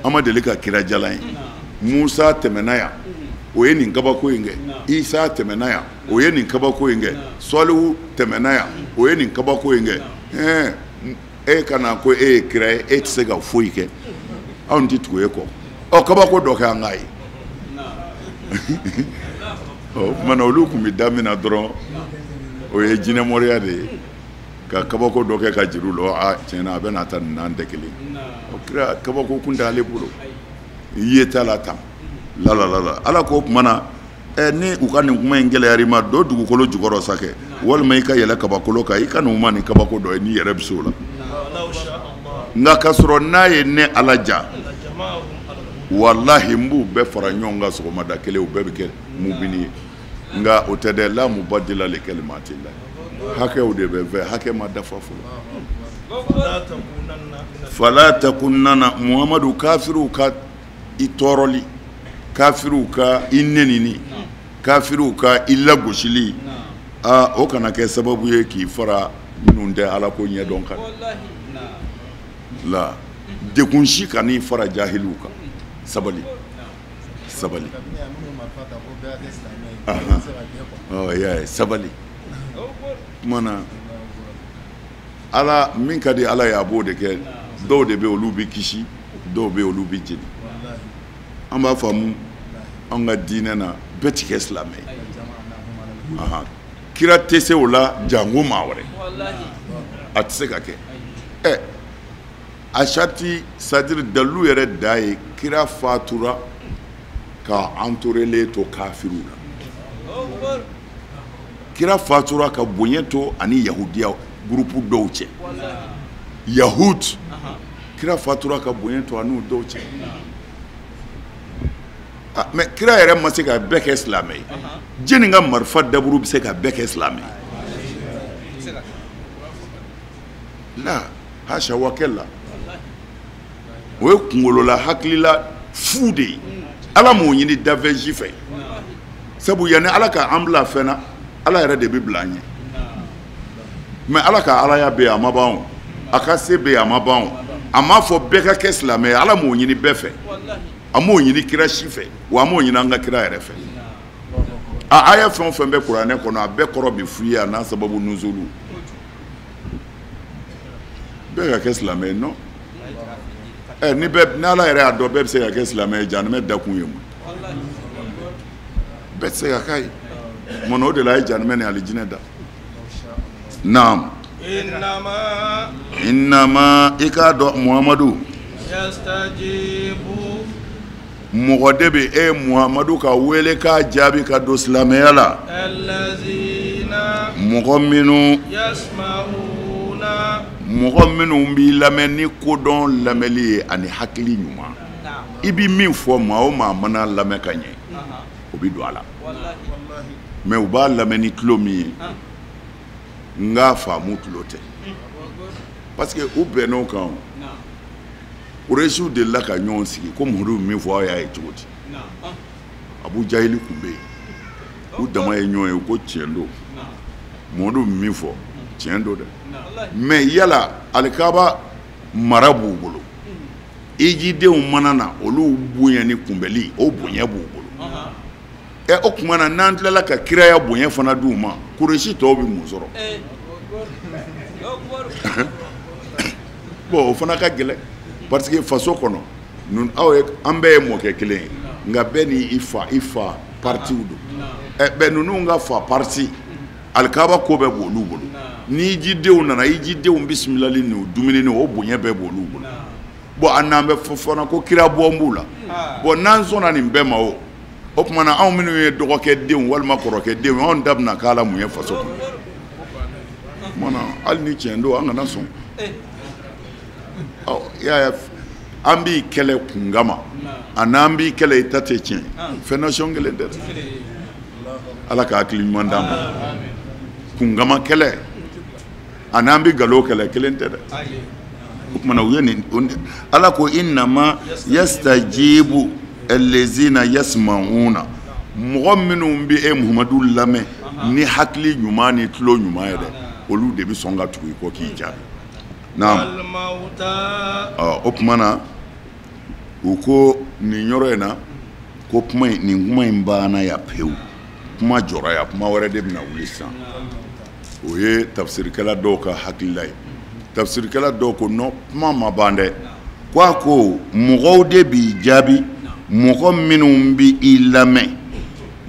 an ma deli ka kira jalan ye. Musa tɛmɛna yan, o ye nin kabako in kɛ. Isa tɛmɛna yan, o ye nin kabako in kɛ. Sɔlihu tɛmɛna yan, o ye nin kabako in kɛ. E kana ko e ye kira ye, e tɛ se ka foyi kɛ, anw tɛ tugu e kɔ. Ɔ, kabako dɔ kɛ an k'a ye. Ɔ, o tuma na olu tun bɛ da min na dɔrɔn, o ye jinɛmɔriya de ye, ka kabako dɔ kɛ ka juru la. A tiɲɛ na, a bɛ n'a ta nin n'an tɛ kelen. O kira kabako kun t'ale bolo, ye t'a la tan la la la la. Ala ko o tuma na, ni u ka nin kuma in gɛlɛyara i ma, don dugukolo jukɔrɔ sa kɛ, walima i ka yɛlɛ kabakolo kan, i ka n'u ma nin kabako dɔ ye n'i yɛrɛ bɛ se o la. Nka k'a sɔrɔ n'a ye ne Ala ja, walahi n b'u bɛɛ fara ɲɔgɔn kan sɔgɔmada kelen, u bɛɛ bɛ kɛ mubini ye. Nka o tɛ dɛ, la mubaddila li kalimatillah, hakɛw de bɛ fɛ, hakɛ ma dafa fɔlɔ. Fala takunanna, Muhamadu, kafiriw ka i tɔɔrɔli, kafiriw ka i nenini, kafiriw ka i lagosili, aa, o kana kɛ sababu ye k'i fara minnu tɛ Ala ko ɲɛdɔn kan la. Degun si kan'i fara jahiliw kan. Sabali, sabali, ɔ, y'a ye, sabali. Tuma na Ala min ka di Ala ye, a b'o de kɛ. Dɔw de bɛ olu bɛ kisi, dɔw bɛ olu bɛ jeni. An b'a faamu an ka diinɛ na, bɛɛ ti kɛ silamɛ ye. Kira tɛ se o la janko maa wɛrɛ, a tɛ se ka kɛ. Ɛ a sariti, c'est-à-dire dalilu yɛrɛ da ye kira fatura ka entourelen to kafiriw la. Kira fatura ka bonya to ani yahudiya groupe dɔw cɛ. Yahud, kira fatura ka bonya to ani dɔw cɛ. Ah, mais kira yɛrɛ ma se ka bɛɛ kɛ silamɛ ye. Jɛnni ka marifa daburu bɛ se ka bɛɛ kɛ silamɛ ye? La hasha wa kalla. O ye kunkolola hakilila fu de ye. Ala m'o ɲini dafɛn si fɛ. Sabu yanni Ala ka an bila fɛn na, Ala yɛrɛ de bɛ bila an ɲɛ. Mais Ala ka alaya bɛ yen, a ma ban o. A ka se bɛ yen, a ma ban o. A m'a fɔ bɛɛ ka kɛ silamɛ ye, Ala m'o ɲini bɛɛ fɛ. A m'o ɲini kira si fɛ, wa a m'o ɲini an ka kira yɛrɛ fɛ. A aya fɛn o fɛn bɛ kuranɛ kɔnɔ, a bɛɛ kɔrɔ bɛ f'i ye a n'a sababu nuzulu. Bɛɛ ka kɛ silamɛ ye non? Ɛ ni bɛɛ, ni Ala yɛrɛ y'a dɔn bɛɛ bɛ se ka kɛ silamɛ ye, jahanamɛ dakun ye mun? Bɛɛ tɛ se ka k'a ye. Munna o de la a ye jahanamɛ ni alijinɛ da. Naam. Innama, i k'a dɔn Muhamadu, mɔgɔ de bɛ e Muhamadu ka wele k'a jaabi ka don silamɛya la. Mɔgɔ minnu, mɔgɔ minnu b'i lamɛn ni kodɔn lamɛnli ye ani hakili ɲuman. I bɛ min fɔ, maa o maa mana lamɛn ka ɲɛ, o bɛ don a la. Mais u b'a lamɛn ni tulo min ye, n k'a faamu tulo tɛ. Parce que u bɛnn'o kan o. Kuresiw delila ka ɲɔgɔn sigi ko Muhamadu min fɔ, aw y'a ye cogo di? Abu Jahili tun bɛ yen. U dama ye ɲɔgɔn ye ko tiɲɛ don. Muhamadu min fɔ, tiɲɛ don dɛ. Mais yala alikaba mara b'u bolo. Ijidenw mana na, olu bonya ni kunbɛli, o bonya b'u bolo. Ɛ o tuma na, n'an tilala ka kiraya bonya fana d'u ma, Kuresi tɔw bɛ mun sɔrɔ? Bon, o fana ka gɛlɛn parce que faso kɔnɔ, aw ye, an bɛɛ ye mɔkɛ kelen ye, nka bɛɛ ni i fa, i fa partiw don. Ɛ bɛn ninnu ka fa parti, alikaba ko bɛɛ b'olu bolo. Ni ijidenw nana, ijidenw bisimilali ni dumuni ni o bonya bɛɛ b'olu bolo. Bon, an n'an bɛ fɔ fana ko kira bɔn b'u la. Bon, n'an sɔnna nin bɛɛ ma, o tuma na, anw minnu ye dɔgɔkɛ denw walima kɔrɔkɛ denw, anw da bɛna k'a la mun ye faso kɔnɔ? O tuma na, hali ni tiɲɛ don, an kana sɔn. Ɔ, i y'a ye, an b'i kɛlɛ kun kama, a n'an b'i kɛlɛ i ta tɛ tiɲɛ, fɛn nation kelen tɛ dɛ. Ala ka hakili ɲuman d'an ma. Kun kama kɛlɛ a n'an bɛ nkalon kɛlɛ, kelen tɛ dɛ. O tuma na, u ye nin, Ala ko innama yastajibu allazina yasma'una, mɔgɔ minnu bɛ e Muhamadu lamɛn ni hakili ɲuman ni tulo ɲuman ye dɛ, olu de bɛ sɔn ka tugu i kɔ k'i jaabi. Naam. Ɔ, o tuma na, u ko nin yɔrɔ in na ko kuma in, nin kuma in banna yan pewu, kuma jɔra yan, kuma wɛrɛ de bɛna wuli sisan. O ye tafsirikɛla dɔw ka hakilila ye. Tafsirikɛla dɔw ko non, kuma ma ban dɛ. Ko a ko mɔgɔw de b'i jaabi, mɔgɔ minnu bɛ i lamɛn,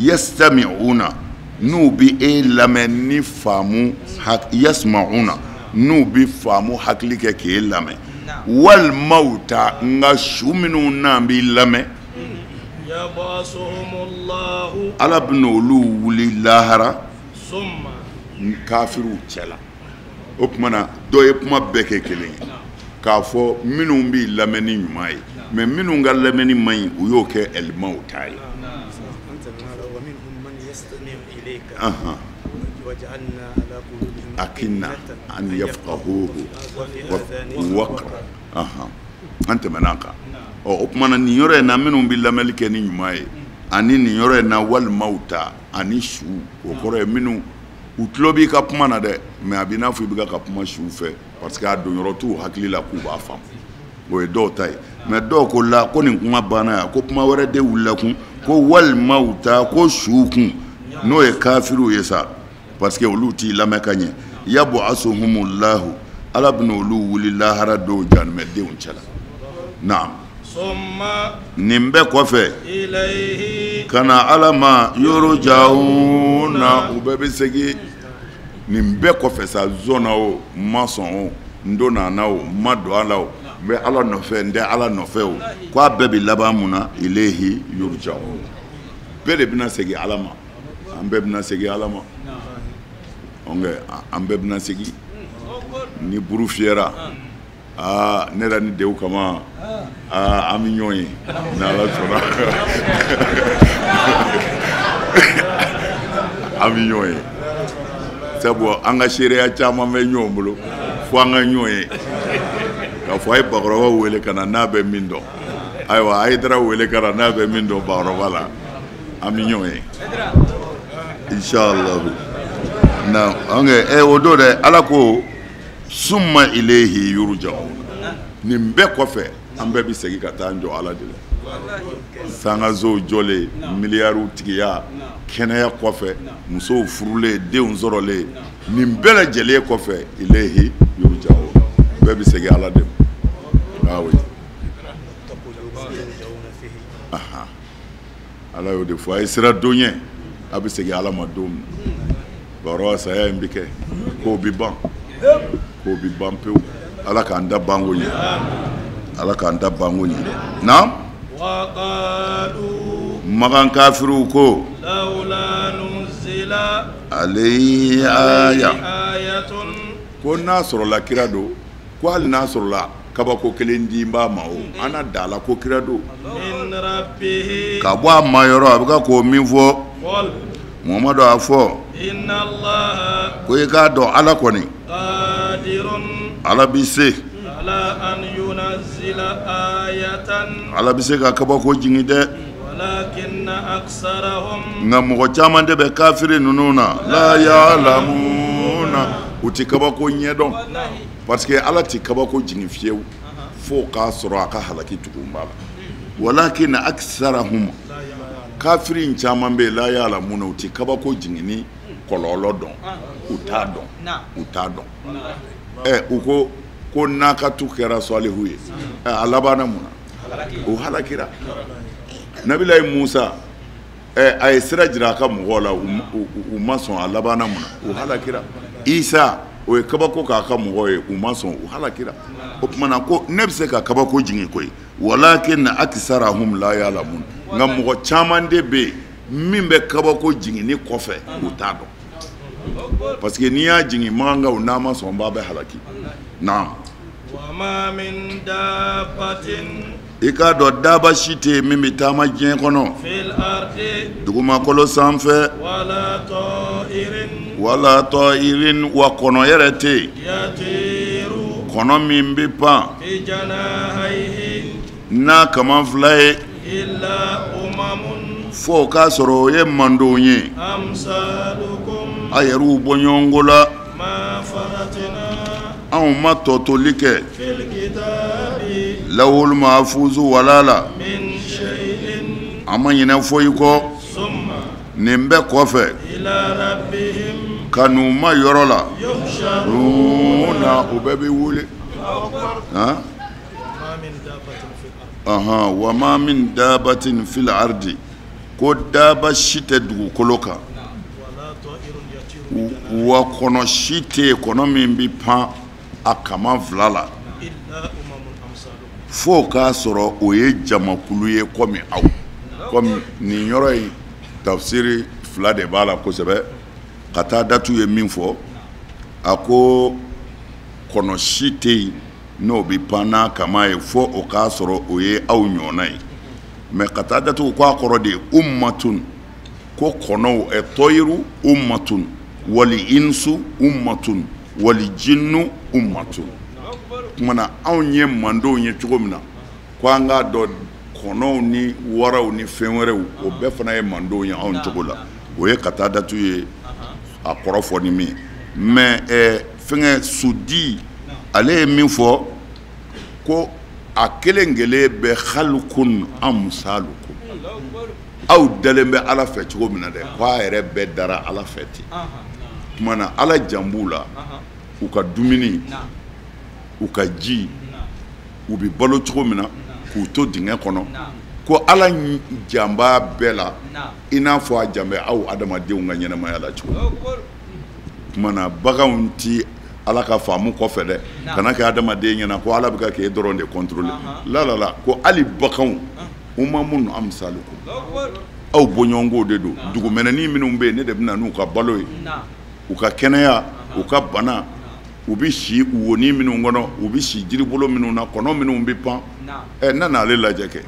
yastami'una, n'u bɛ e lamɛn ni faamu, yasma'una, n'u bɛ faamu hakili kɛ k'e lamɛn, walima u ta, nka su minnu n'an b'i lamɛn, Ala bɛna olu wuli lahara kafiriw cɛ la. O tuma na, dɔ ye kuma bɛɛ kɛ kelen ye k'a fɔ minnu b'i lamɛn ni ɲuman ye, mais minnu ka lamɛnni man ɲi, u y'o kɛ ɛlimaw ta ye. Akinna an yafqahuhu waqra. An tɛmɛna kan. Ɔ, o tuma na, nin yɔrɔ in na, minnu bɛ lamɛnni kɛ ni ɲuman ye, ani nin yɔrɔ in na, walimaw ta ani su, o kɔrɔ ye minnu u tulo b'i ka kuma na dɛ, mais a b'i n'a fɔ i bɛ ka kuma su fɛ, parce que a don yɔrɔ t'u hakili la k'u b'a faamu. O ye dɔw ta ye. Mais dɔw ko la ko nin kuma banna yan, ko kuma wɛrɛ de wulila kun, ko walimaw ta, ko su kun, n'o ye kafiriw ye sa, parce que olu t'i lamɛn ka ɲɛ. Yabu'asuhumullahu, Ala bɛna olu wuli lahara dɔw jahanamɛdenw cɛla. Naam. Nin bɛɛ kɔfɛ, ka na Ala ma, yurja'una, u bɛɛ bɛ segin. Nin bɛɛ kɔfɛ sa, zɔnna o, n ma sɔn o, n donna a na o, n ma don a la o, n bɛ Ala nɔfɛ, n tɛ Ala nɔfɛ o, ko a bɛɛ bɛ laban mun na? Ilayhi yurja'un. Bɛɛ de bɛna segin Ala ma. An bɛɛ bɛna segin Ala ma. An bɛɛ bɛna segin. Ni buru fiyɛra, aa ne yɛrɛ ni dew kama, aa an bɛ ɲɔgɔn ye n'Ala sɔnna. An bɛ ɲɔgɔn ye. Sabu an ka seereya caman bɛ ɲɔgɔn bolo fo an ka ɲɔgɔn ye. K'a fɔ a ye bakɔrɔba wele ka na n'a bɛ min dɔn. Ayiwa a ye Hayidara wele ka na n'a bɛ min dɔn bakɔrɔba la. An bɛ ɲɔgɔn ye. Inshallah. Na o don dɛ, Ala ko summa ilayhi yurja'un. Nin bɛɛ kɔfɛ an bɛɛ bɛ segin ka taa an jɔ Ala de la. Sangasow jɔlen, miliyariw tigiya, kɛnɛya kɔfɛ, musow furulen, denw sɔrɔlen, nin bɛɛ lajɛlen kɔfɛ ilayhi yurja'un. Bɛɛ bɛ segin Ala de ma. Ah oui. Ala y'o de fɔ, a ye sira don ɲɛ, a bɛ segin Ala ma don min. Bakɔrɔba saya in bɛ kɛ, kow bɛ ban, kow bɛ ban pewu. Ala k'an da banko ɲɛ. Ala k'an da banko ɲɛ. Naam. Makan kafiriw ko alayhi aya, ko n'a sɔrɔla kira don, ko hali n'a sɔrɔla kabako kelen di b'a ma o, an na da la ko kira don. Ka bɔ a ma yɔrɔ, a bɛ ka k'o min fɔ, Muhamadu a fɔ ko i k'a dɔn Ala kɔni, Ala bɛ se, Ala bɛ se ka kabako jigin dɛ. Nka mɔgɔ caman de bɛ kafiri ninnu na, la ya'lamuna, u tɛ kabako ɲɛdɔn. Parce que Ala tɛ kabako jigin fiyewu fo k'a sɔrɔ a ka halaki tugun b'a la. Walakin aksarahum, kafiri in caman bɛ yen, la ya'lamuna, u tɛ kabako jiginni kɔlɔlɔ dɔn, u t'a dɔn, u t'a dɔn. U ko ko nakatu kɛra Salihu ye, a labanna mun na? O halakira. Nabilayi Musa, a ye sira jira a ka mɔgɔw la, u ma sɔn, a labanna mun na? O halakira. Isa, o ye kabako k'a ka mɔgɔw ye, u ma sɔn, u halakira. O tuma na ko ne bɛ se ka kabako jigin koyi, walakin aksarahum la ya'lamun. Nka mɔgɔ caman de bɛ yen min bɛ kabako jiginni kɔfɛ, u t'a dɔn. Parce que n'i y'a jigin makankaw n'a ma sɔn, b'a bɛ halaki. Naam. I k'a dɔn daba si tɛ yen min bɛ taama diɲɛ kɔnɔ, dugumakolo sanfɛ, wala ta'irin, wa kɔnɔ yɛrɛ tɛ yen, kɔnɔ min bɛ pan n'a kaman fila ye, fo k'a sɔrɔ o ye mandenw ye, a yɛrɛw bɔ ɲɔgɔn la. Anw ma tɔtoli kɛ lawul mahfuzu wala la, an ma ɲinɛ foyi kɔ. Nin bɛɛ kɔfɛ ka n'u ma yɔrɔ la, na u bɛɛ bɛ wuli. Wa ma min dabatin fil ardi, ko daba si tɛ dugukolo kan, wa kɔnɔ si tɛ yen, kɔnɔ min bɛ pan a kaman fila la, fo k'a sɔrɔ o ye jamakulu ye komi aw. Komi nin yɔrɔ in tafsiri fila de b'a la kosɛbɛ. Ka taa datu ye min fɔ, a ko kɔnɔ si tɛ yen n'o bɛ pan n'a kaman ye fo o k'a sɔrɔ o ye aw ɲɔgɔnna ye. Mɛ ka taa datu ko a kɔrɔ de ye ummatun, ko kɔnɔw ɛ tɔyiru ummatun, wali insu ummatun, wali jinnu ummatun. Tuma na anw ye mandenw ye cogo min na, ko an k'a dɔn kɔnɔw ni waraw ni fɛn wɛrɛw, o bɛɛ fana ye mandenw ye anw cogo la. O ye ka taa datu ye a kɔrɔ fɔ ni min ye. Mɛ fɛngɛ sudi ale ye min fɔ, ko a kelen kelen bɛ khalqun amsalukum, aw dalen bɛ Ala fɛ cogo min na dɛ, ko a yɛrɛ bɛɛ dara Ala fɛ ten. Tuma na Ala jan b'u la, u ka dumuni, u ka ji, u bɛ balo cogo min na, k'u to dingɛ kɔnɔ, ko Ala jan b'a bɛɛ la i n'a fɔ a jan bɛ aw adamadenw ka ɲɛnamaya la cogo min. Tuma na baganw ti Ala ka faamu kɔfɛ dɛ, kana kɛ adamaden ɲɛna ko Ala bɛ ka k'e dɔrɔn de contrôler. La la la, ko hali baganw umamun amsalukum, aw bɔɲɔgɔnko de don. Dugumɛnɛnin minnu bɛ yen, ne de bɛ na n'u ka balo ye, u ka kɛnɛya, u ka bana, u bɛ si wonin minnu kɔnɔ, u bɛ si jiribolo minnu na, kɔnɔ minnu bɛ pan. Ɛ, n nana ale lajɛ kɛ.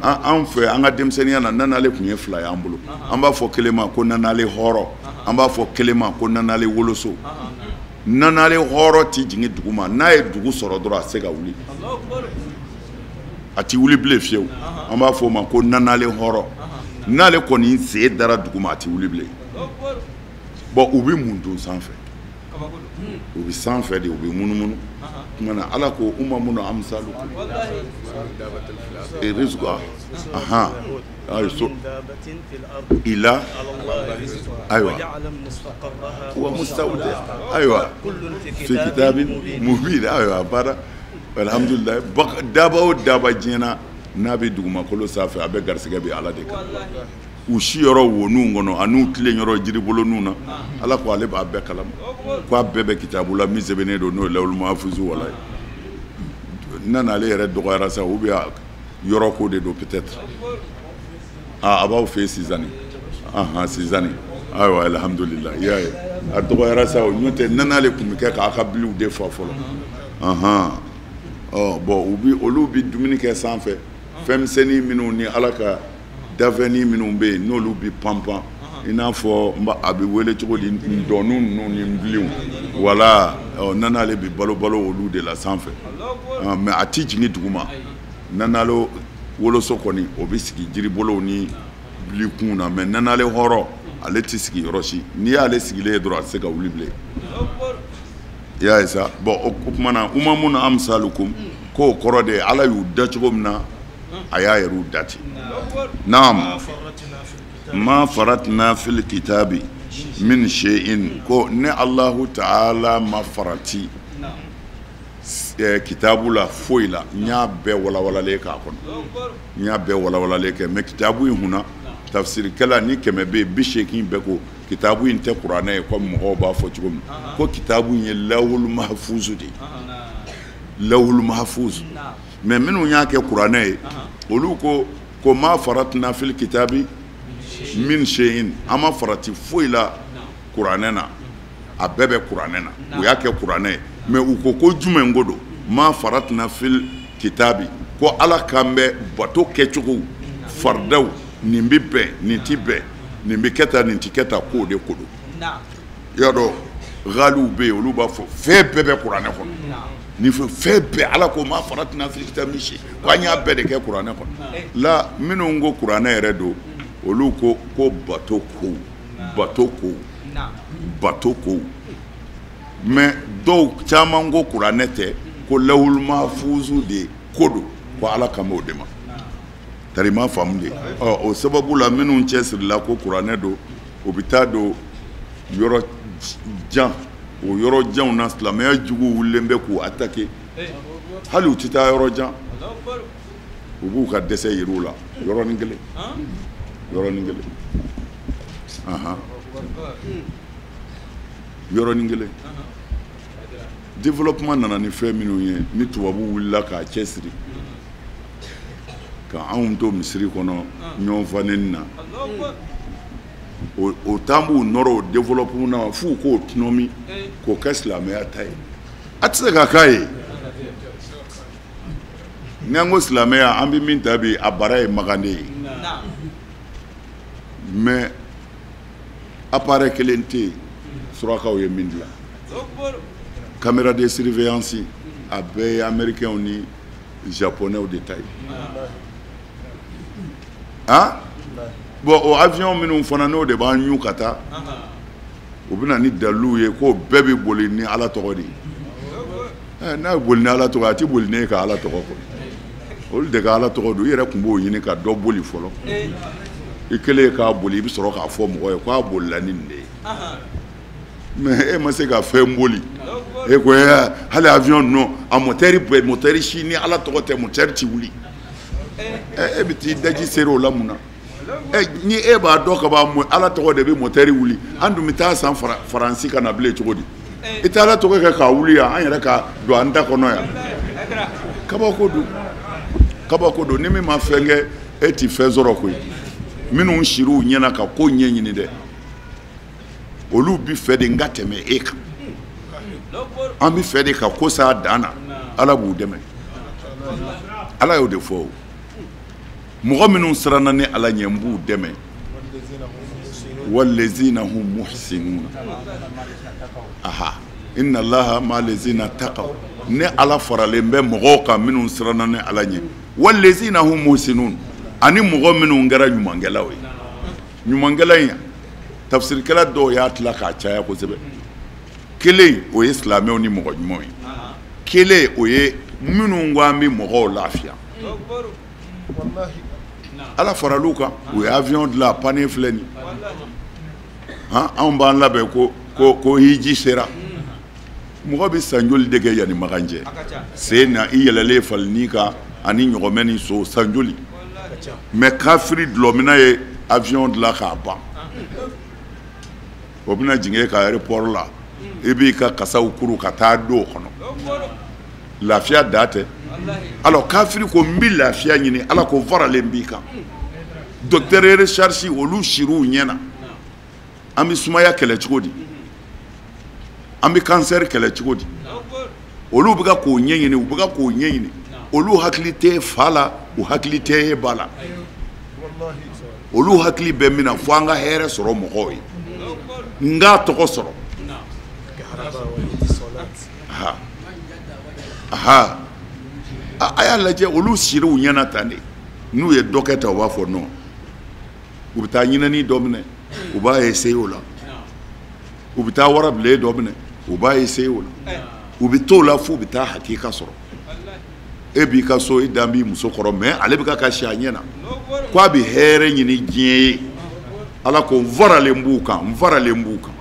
An fɛ an ka denmisɛnninya na, nanale tun ye fila y'an bolo. An b'a fɔ kelen ma ko nanale hɔrɔn, an b'a fɔ kelen ma ko nanale woloso. Nanale hɔrɔn ti jigin dugu ma, n'a ye dugu sɔrɔ dɔrɔn a tɛ se ka wuli, a ti wuli bilen fiyewu. An b'a fɔ o ma ko nanale hɔrɔn. N'ale kɔni sen dara dugu ma, a ti wuli bilen. Bon, u bɛ mun dun sanfɛ? U bɛ sanfɛ de, u bɛ munumunu. Tuma na Ala ko umamun amsalukum rizqa, ahan, ayi so ila, ayiwa, wa mustawdi, ayiwa, fi kitabin mubin, ayiwa, baara, alhamdulillah. Daba o daba diɲɛ na, n'a bɛ dugumakolo sanfɛ, a bɛ garisɛgɛ bɛ Ala de kan. U si yɔrɔ woninw kɔnɔ, an'u tilen yɔrɔ jiriboloninw na, Ala ko ale b'a bɛɛ kalama, ko a bɛɛ bɛ kitabu la min sɛbɛnnen don, n'o ye lawhul mahfuz wala ye. N'a ale yɛrɛ dɔgɔyara sa, ou bien yɔrɔ ko de don peut-être. A b'aw fɛ yen Sizani, ahan, Sizani, ayiwa, alhamdulillah. I y'a ye, a dɔgɔyara sa o, n'o tɛ nan'ale tun bɛ kɛ k'a ka biliw de fa fɔlɔ. Ahan, ɔ bon, u bi olu bi dumuni kɛ sanfɛ, fɛnmisɛnnin minnu ni Ala ka dafɛnni minnu bɛ yen, n'olu bɛ panpan, i n'a fɔ a bɛ wele cogo di, ndɔnnu ninnu ni nbilenw, wala. Ɔ, nan'ale bɛ balo balo olu de la sanfɛ, mais a ti jigin dugu ma. Nan'ale woloso kɔni, o bɛ sigi jiribolow ni bilikun na, mais nan'ale hɔrɔn, ale tɛ sigi yɔrɔ si. N'i y'ale sigilen ye dɔrɔn, a tɛ se ka wuli bilen. I y'a ye sa. Bon, o tuma na umamun amsalukum, k'o kɔrɔ de ye Ala y'u da cogo min na, a y'a yɛrɛw da ten. Naam, ma faratna fil kitabi min shay'in, ko ne Allahu ta'ala ma farati kitabu la foyi la, n y'a bɛɛ walawalalen k'a kɔnɔ, n y'a bɛɛ walawalalen kɛ. Mais kitabu in kunna, tafsirikɛla ni 100 bɛ yen, 80 bɛɛ ko kitabu in tɛ kuranɛ ye, comme mɔgɔw b'a fɔ cogo min, ko kitabu in ye lawhul mahfuz de ye, lawhul mahfuz. Mais minnu y'a kɛ kuranɛ ye, olu ko ko ma faratna fil kitabi min shay'in, an ma farati foyi la kuranɛ na, a bɛɛ bɛ kuranɛ na. U y'a kɛ kuranɛ ye, mais u ko ko jumɛn ko don? Ma faratna fil kitabi, ko Ala k'an bɛ bato kɛcogo faridaw, nin bɛ bɛn, nin ti bɛn, nin bɛ kɛ tan, nin ti kɛ tan, k'o de ko don. I y'a dɔn, ghaliw bɛ yen, olu b'a fɔ fɛn bɛɛ bɛ kuranɛ kɔnɔ, ni fɛn bɛɛ Ala ko ma faratna fil kitabi min shay, ko an y'a bɛɛ de kɛ kuranɛ kɔnɔ. La, minnu ko kuranɛ yɛrɛ don, olu ko ko bato kow, bato kow, bato kow. Mais dɔw caman ko kuranɛ tɛ, ko lawhul mahfuz de ko don, ko Ala kan b'o de ma. Tari ma faamu de. Ɔ, o sababu la, minnu cɛsirila ko kuranɛ don, o bɛ taa don yɔrɔ jan, o yɔrɔ janw na, silamɛya juguw wulilen bɛ k'u attaquer. Hali u tɛ taa yɔrɔ jan, u b'u ka dɛsɛ yir'u la yɔrɔnin kelen, yɔrɔnin kelen, ahan, yɔrɔnin kelen. Développement nana ni fɛn minnu ye, ni tubabuw wulila k'a cɛsiri ka anw to misiri kɔnɔ ɲɔgɔn faneni na, o t'an b'u nɔrɔ o développement na f'u k'o tɔnɔmi k'o kɛ silamɛya ta ye. A tɛ se ka k'a ye. N'an ko silamɛya, an bɛ min ta bi, a bara ye magande ye, mais appareil kelen tɛ yen surakaw ye min dilan. Caméra de surveillance, a bɛɛ ye américains ni japonais de ta ye. Han, bon, o avion minnu fana, n'o de b'an ɲu ka taa, u bɛ na ni daliluw ye k'o bɛɛ bɛ boli ni Ala tɔgɔ de ye. N'a ye boli ni Ala tɔgɔ ye, a tɛ boli n'e ka Ala tɔgɔ kɔ, olu de ka Ala tɔgɔ don. I yɛrɛ tun b'o ɲini ka dɔ boli fɔlɔ, i kɛlen k'a boli, i bɛ sɔrɔ k'a fɔ mɔgɔ ye k'a bolila ni nin de ye. Mais e ma se ka fɛn boli, e ko hali avion ninnu, a moteur bɛɛ, moteur si ni Ala tɔgɔ tɛ, moteur ti wuli. E bɛ t'i daji seri o la mun na? Ni e b'a dɔn ka ban Ala tɔgɔ de bɛ moteur wuli, an dun bɛ taa san Faransi ka na bilen cogo di? I tɛ Ala tɔgɔ kɛ k'a wuli yan, an yɛrɛ ka don an da kɔnɔ yan. Kabako don, kabako don. Ni min ma fɛn kɛ, e ti fɛn sɔrɔ koyi. Minnu sir'u ɲɛna ka ko ɲɛɲini dɛ, olu bi fɛ de n ka tɛmɛ e kan. An bi fɛ de ka ko s'a dan na, Ala b'u dɛmɛ. Ala y'o de fɔ o. Mɔgɔ minnu siranna ni Ala ɲɛ, n b'u dɛmɛ. Wallazina hum muhsinuna. Aha, inna Allaha ma lezina taqaw. Ne Ala faralen bɛ mɔgɔw kan minnu siranna ni Ala ɲɛ. Wallazina hum muhsinun, ani mɔgɔ minnu kɛra ɲumankɛlaw ye. Ɲumankɛla in, tafsirikɛla dɔw y'a tila k'a caya kosɛbɛ. Kelen o ye silamɛw ni mɔgɔ ɲumanw ye, kelen o ye minnu ko an bɛ mɔgɔw lafiya. Ala faral'u kan, u ye avion dilan, a panne filɛ nin. Han, anw b'an labɛn ko ko ko hiji sera. Mɔgɔ bɛ san joli de kɛ yanni Makan cɛ? Sen na i yɛlɛlen falini kan ani ɲɔgɔmɛ ni so, san joli? Mais kafiri dulɔminna ye avion dilan k'a ban, o bɛna jigin e ka aéroport la, i b'i ka kasaw kuru ka taa don o kɔnɔ. Lafiya da tɛ. Alors kafiri ko n bɛ lafiya ɲini, Ala ko faralen b'i kan. Docteur recherche olu sir'u ɲɛna. An bɛ sumaya kɛlɛ cogo di? An bɛ cancer kɛlɛ cogo di? Olu bɛ ka k'o ɲɛɲini, u bɛ ka k'o ɲɛɲini. Olu hakili tɛ fa la, u hakili tɛ e ba la. Olu hakili bɛ min na, fo an ka hɛrɛ sɔrɔ mɔgɔw ye, n k'a tɔgɔ sɔrɔ. Aha, aha, a y'a lajɛ, olu siriw ɲɛna tan de. N'u ye dɔ kɛ tan, u b'a fɔ non. U bɛ taa ɲinɛni dɔ minɛ, u b'a essayer o la. U bɛ taa warabilen dɔ minɛ, u b'a essayer o la. U bɛ t'o la f'u bɛ taa hakika sɔrɔ. E b'i ka so, i dan b'i muso kɔrɔ, mais ale bɛ ka si a ɲɛ na k'a bɛ hɛrɛ ɲini diɲɛ ye. Ala ko n faralen b'u kan, n faralen b'u kan.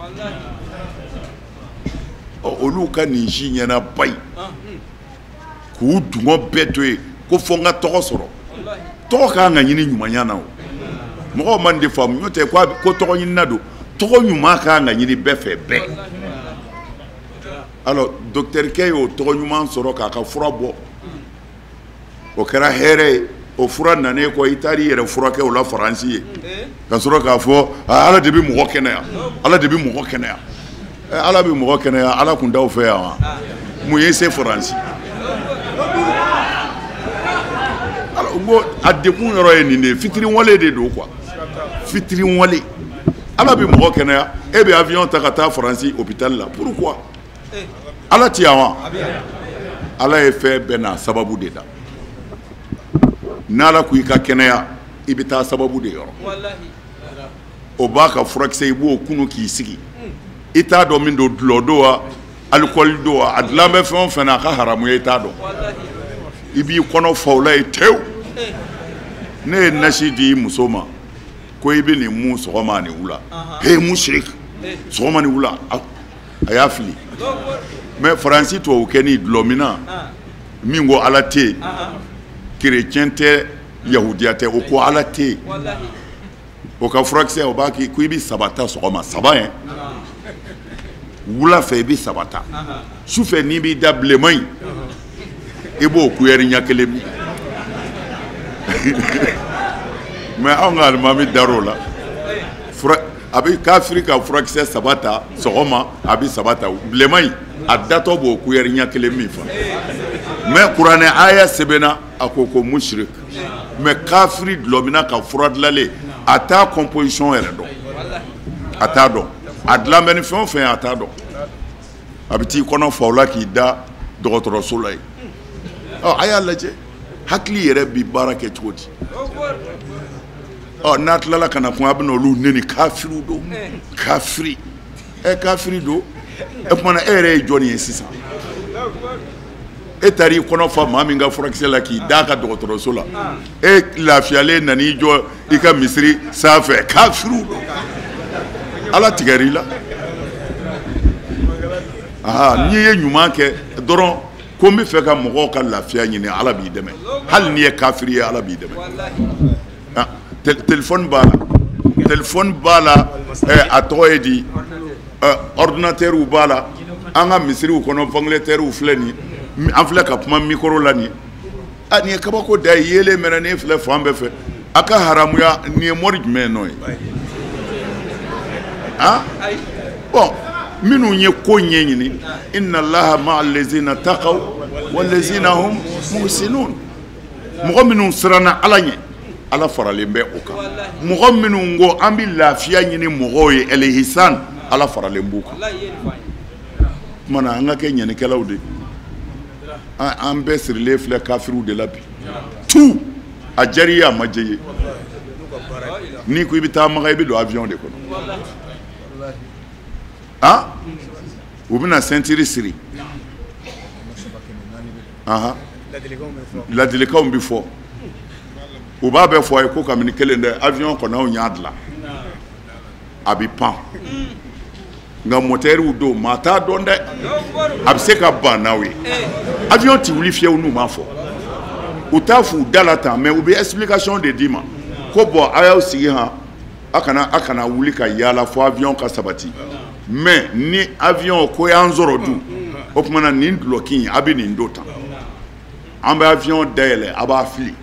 Ɔ, olu ka nin si ɲɛna ba in, k'u dungɔ bɛɛ to yen ko fo n ka tɔgɔ sɔrɔ. Tɔgɔ ka kan ka ɲini ɲumanya na o. Mɔgɔw man de faamu, n'o tɛ ko tɔgɔ ɲinina don. Tɔgɔ ɲuman ka kan ka ɲini bɛɛ fɛ bɛɛ. Alors docteur kɛ y'o tɔgɔ ɲuman sɔrɔ k'a ka fura bɔ, o kɛra hɛrɛ ye. O fura nanen kɔ, i taara i yɛrɛ furakɛ o la Faransi ye, ka sɔrɔ k'a fɔ Ala de bɛ mɔgɔ kɛnɛya, Ala de bɛ mɔgɔ kɛnɛya. Ala bɛ mɔgɔ kɛnɛya, Ala kun t'aw fɛ yan wa? Mun ye se Faransi? Alors n ko a dekun yɔrɔ ye nin de ye, fitiriwale de don quoi, fitiriwale. Ala bɛ mɔgɔ kɛnɛya, e bɛ avion ta ka taa Faransi hôpital la, pourquoi? Ala ti yan wa? Ala ye fɛn bɛɛ n'a sababu de da. N'Ala ko i ka kɛnɛya, i bɛ taa sababu de yɔrɔ. O b'a ka furakisɛ, i b'o kunu k'i sigi. I t'a dɔn min don, dulɔ don wa, alikɔli don wa, a dilan bɛ fɛn o fɛn na, a ka haramu ye, i t'a dɔn. I b'i kɔnɔ fa o la yen tewu. Ne ye nasi di i muso ma ko i bɛ nin mun sɔgɔma ani wula. He musiriki, sɔgɔma ni wula, a y'a fili. Mais Faransi tubabukɛ ni dulɔminna min ko Ala tɛ yen, kerecɛn tɛ, yahudiya tɛ, o ko Ala tɛ yen. O ka furakisɛ, o b'a k'i ko i bɛ saba ta sɔgɔma, saba ye wula fɛ i bɛ saba ta, su fɛ n'i b'i da bilenman in, i b'o kuyɛri ɲɛ kelen min. Mais anw ka alimami dar'o la. A bɛ kafiri ka furakisɛ saba ta sɔgɔma, a bɛ saba ta bilenman in, a datɔ b'o kuyɛri ɲɛ kelen min fana. Mais kuranɛ aya sɛbɛnna, a ko ko musiriki. Mais kafiri dulɔminna ka fura dilanlen, a t'a composition yɛrɛ dɔn, a t'a dɔn, a dilan bɛ ni fɛn o fɛn ye, a t'a dɔn. A bɛ t'i kɔnɔ fa o la k'i da dɔgɔtɔrɔso la yen. Ɔ, a y'a lajɛ, hakili yɛrɛ bi baara kɛ cogo di? Ɔ, n'a tilala ka na kun, a bɛ n'olu neni, kafiriw don, kafiri. Kafiri don. E kumana, e yɛrɛ ye jɔnni ye sisan? E taara i kɔnɔ fa maa min ka furakisɛ la k'i d'a ka dɔgɔtɔrɔso la, e lafiyalen nan'i jɔ i ka misiri sanfɛ, kafiriw don. Ala tigɛr'i la. Aha, n'i ye ɲuman kɛ dɔrɔn, ko n bɛ fɛ ka mɔgɔw ka lafiya ɲini, Ala b'i dɛmɛ. Hali n'i ye kafiri ye, Ala b'i dɛmɛ. Téléphone b'a la, téléphone b'a la, a tɔgɔ ye di, ordinateur b'a la, an ka misiriw kɔnɔ ventilateur filɛ nin ye, an filɛ ka kuma micro la nin ye. A nin ye kabako da ye, yeelen mɛnɛ ne filɛ fan bɛɛ fɛ. A ka haramuya nin ye mori jumɛn nɔ ye? Ah bon, minnu ye ko ɲɛɲini, inna allaha ma'a allazina taqaw wallazina hum muhsinun. Mɔgɔ minnu siranna Ala ɲɛ, Ala faralen bɛ o kan. Mɔgɔ minnu ko an bɛ lafiya ɲini mɔgɔw ye, el-ihsan, Ala faralen b'u kan. Tuma na an ka kɛ ɲɛnikɛlaw de. An bɛɛ sirilen filɛ kafiriw de la bi. Tout a diyara i ye, a ma diya i ye. N'i ko i bɛ taa Maka, i bɛ don avion de kɔnɔ. Ah, u bɛna ceinture siri. Ahan, ladilikanw bɛ fɔ. U b'a bɛɛ fɔ a ye ko kabini kelen dɛ, avion kɔnɔ anw y'a dilan, a bɛ pan. Nka motɛriw don, maa t'a dɔn dɛ, a bɛ se ka ban n'aw ye. Avion ti wuli fiyewu n'u m'a fɔ. U t'a f'u da la tan, mais u bɛ explication de d'i ma ko bon, a y'aw sigi han, a kana wuli ka yaala fo avion ka sabati. Mais ni avion ko y'an sɔrɔ dun, o tuma na nin dulɔki in a bɛ nin don tan, an bɛ avion dayɛlɛ, a b'a fili.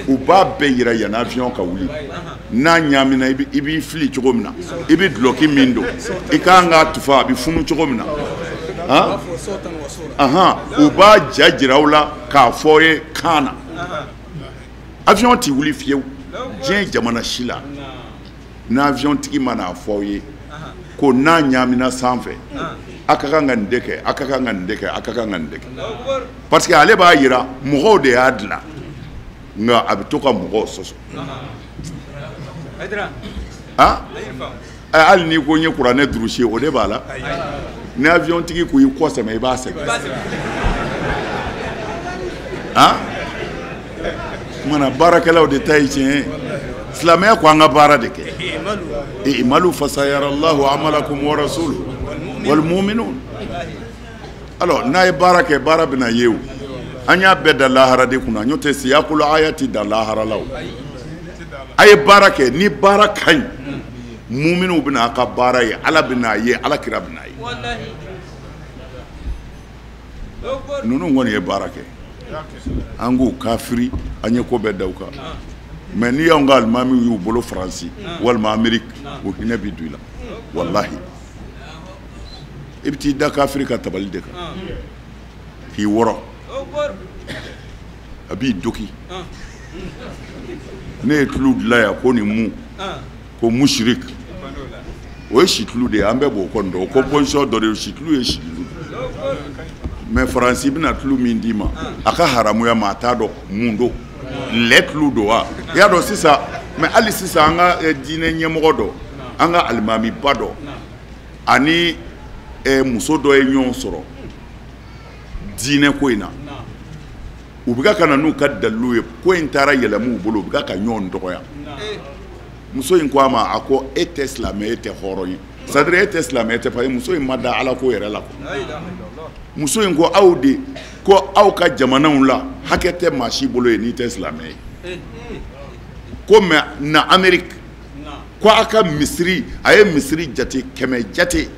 U b'a bɛɛ yira yanni avion ka wuli. N'a ɲaamina, i b'i fili cogo min na, i bɛ dulɔki min don, i ka kan k'a tufa, a bɛ funu cogo min na. Ahan, u b'a ja jira aw la k'a fɔ aw ye kan na. Avion ti wuli fiyewu diɲɛ jamana si la n'avion tigi ma n'a fɔ aw ye ko n'a ɲaamina sanfɛ, a ka kan ka nin de kɛ, a ka kan ka nin de kɛ, a ka kan ka nin de kɛ. Parce que ale b'a yira mɔgɔw de y'a dilan, nka a bɛ to ka mɔgɔw sɔsɔ. Ah, hali n'i ko n ye kuranɛ durusi, o de b'a la. Ni avion tigi ko i kɔ sɛmɛ, i b'a sɛgɛn. Ah, kumana baarakɛlaw de ta ye tiɲɛ ye. Silamɛya ko an ka baara de kɛ. I'malu fasayara Allahu amalakum wa rasuluhu wal mu'minun. Alors n'a ye baara kɛ, baara bɛna ye o. An y'a bɛɛ da lahara de kunna, n'o tɛ siyakulu aya ti da lahara la o. A ye baara kɛ, ni baara ka ɲi, muminw bɛna a ka baara ye, Ala bɛna a ye, Ala kira bɛna a ye. Ninnu kɔni ye baara kɛ, an k'u kafiri, an ye ko bɛɛ da u kan. Mais n'i y'anw ka alimamiw y'u bolo Faransi walima Amérique, o hinɛ bɛ don i la. Walahi, i bɛ t'i da kafiri ka tabali de kan k'i wɔrɔ, a b'i doki. Ne ye tulu dilan yan ko nin mu ko mushirik, o ye situlu de ye, an bɛɛ b'o kɔni dɔn, o composition dɔ de ye, situlu ye situlu. Mais Faransi bɛna tulu min d'i ma, a ka haramuya ma, a t'a dɔn mun don, lɛ tulu don wa? I y'a dɔn sisan, mais hali sisan an ka diinɛ ɲɛmɔgɔ dɔ, an ka alimamiba dɔ ani muso dɔ ye ɲɔgɔn sɔrɔ diinɛ ko in na. U bɛ ka na n'u ka dalilu ye, ko in taara yɛlɛma u bolo, u bɛ ka ɲɔgɔn dɔgɔya. Muso in ko a ma, a ko e tɛ silamɛ, e tɛ hɔrɔn ye, c'est à dire e tɛ silamɛ, e tɛ fa ye. Muso in ma da Ala ko yɛrɛ la. Muso in ko aw de ko aw ka jamanaw la hakɛ tɛ maa si bolo ye n'i tɛ silamɛ ye. Ko mais na Amérique, ko a ka misiri, a ye misiri jate 100 jate,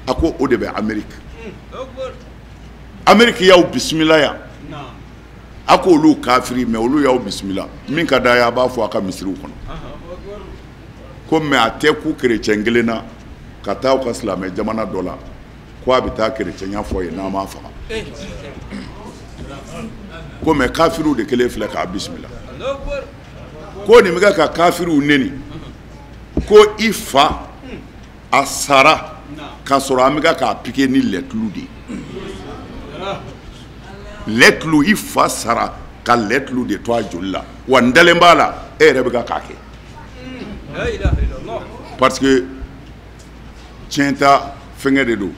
a ko o de bɛ Amérique. Amérique y'aw bisimila yan, a ko olu kafiri, mais olu y'aw bisimila, min ka d'a ye a b'a fɔ a ka misiriw kɔnɔ. Ko mais a tɛ ku kerecɛn kelen na ka taa aw ka silamɛ jamana dɔ la ko a bɛ taa kerecɛnya fɔ yen n'a m'a faga. Ko mais kafiriw de kelen filɛ k'a bisimila. Ko nin bɛ ka kafiriw neni, ko i fa a sara k'a sɔrɔ an bɛ k'a piqué ni lɛtulu de ye. Lɛtulu, i fa sara ka lɛtulu de to a joli la, wa n dalen b'a la e yɛrɛ bɛ k'a kɛ. Parce que tiɲɛ ta fɛnkɛ de don,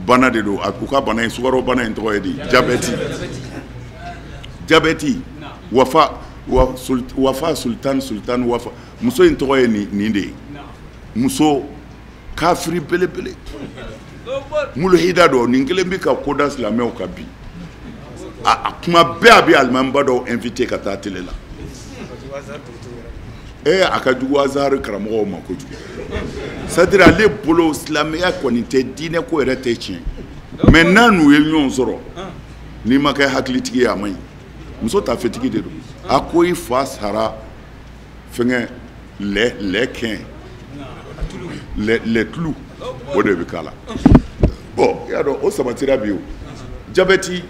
bana de don. A k'u ka bana in, sukaro bana in tɔgɔ ye di? Jabɛti. Jabɛti, wafa wafa sultan sultan wafa. Muso in tɔgɔ ye nin de ye. Muso kafiri belebele, mulhida dɔ, nin kelen bɛ ka ko da silamɛw kan bi. A kuma bɛɛ a bɛ alimamiba dɔw invité ka taa télé la. A ka jugu Azhar karamɔgɔw ma kojugu. C'est-à-dire ale bolo silamɛya kɔni tɛ, diinɛ ko yɛrɛ tɛ tiɲɛ. Mais n'a n'u ye ɲɔgɔn sɔrɔ, n'i ma kɛ hakilitigi ye, a man ɲi. Muso tafetigi de don. A ko i fa sara fɛngɛ lɛ kɛn lɛ tulu o de bɛ k'a la. Bon, i y'a dɔn o sabatira bi o. Jabɛti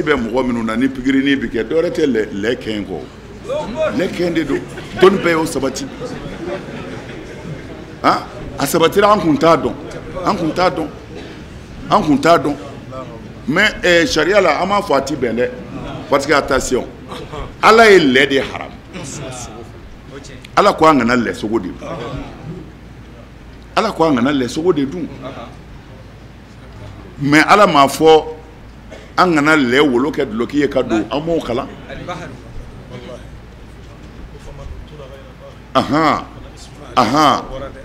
bɛ mɔgɔ minnu na ni pikirini bɛ kɛ, dɔwɛrɛ tɛ lɛ kɛn kɔ. Lɛ kɛn de don. Dɔnni bɛɛ y'o sabati. A sabatira, an kun t'a dɔn. An kun t'a dɔn. An kun t'a dɔn. Mais sariya la, an m'a fɔ a ti bɛn dɛ. Parce que attention, Ala ye lɛ de haram. Ala ko an kana lɛ sogo de dun. Ala ko an kana lɛ sogo de dun. Mais Ala m'a fɔ an kana lɛ wolo kɛ duloki ye ka don, an m'o kalan.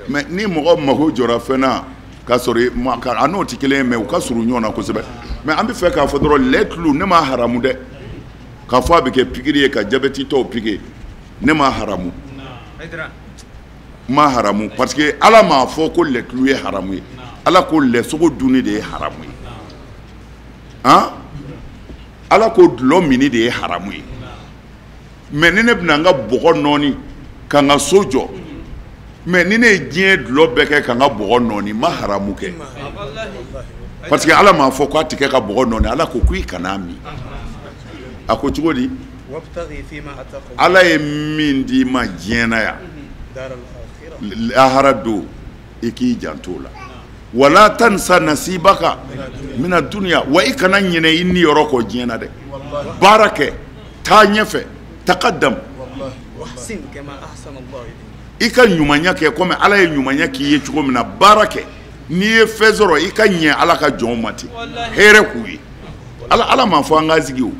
Mais ni mɔgɔ mago jɔra fɛn na k'a sɔrɔ a n'o tɛ kelen ye, mais u ka surun ɲɔgɔn na kosɛbɛ. Mais an bɛ fɛ k'a fɔ dɔrɔn lɛ tulu ne m'a haramu dɛ. K'a fɔ a bɛ kɛ pikiri ye ka jabɛtitɔw pike, ne m'a haramu. N m'a haramu parce que Ala m'a fɔ ko lɛ tulu ye haramu ye. Ala ko lɛ sogo dunni de ye haramu ye. Ala ko dulɔ minni de ye haramu ye. Mais ni ne bɛna n ka bɔgɔ nɔɔni ka n ka so jɔ, mais ni ne ye diɲɛ dulɔ bɛɛ kɛ ka n ka bɔgɔ nɔɔni, n ma haramu kɛ. Parce que Ala m'a fɔ k'a tɛ kɛ ka bɔgɔ nɔɔni, Ala ko k'i kana min. A ko cogo di? Ala ye min d'i ma diɲɛ na yan, lahara don, i k'i janto o la. Wala tansa nasibaka mina dunya, wa i kana ɲinɛ i niyɔrɔ kɔ diɲɛ na dɛ. Baara kɛ, taa ɲɛfɛ, taqaddam. I ka ɲumanya kɛ komi Ala ye ɲumanya k'i ye cogo min na, baara kɛ. N'i ye fɛn sɔrɔ, i ka ɲɛ Ala ka jɔnw ma ten, hɛrɛ k'u ye. Ala m'a fɔ an k'an sigi o.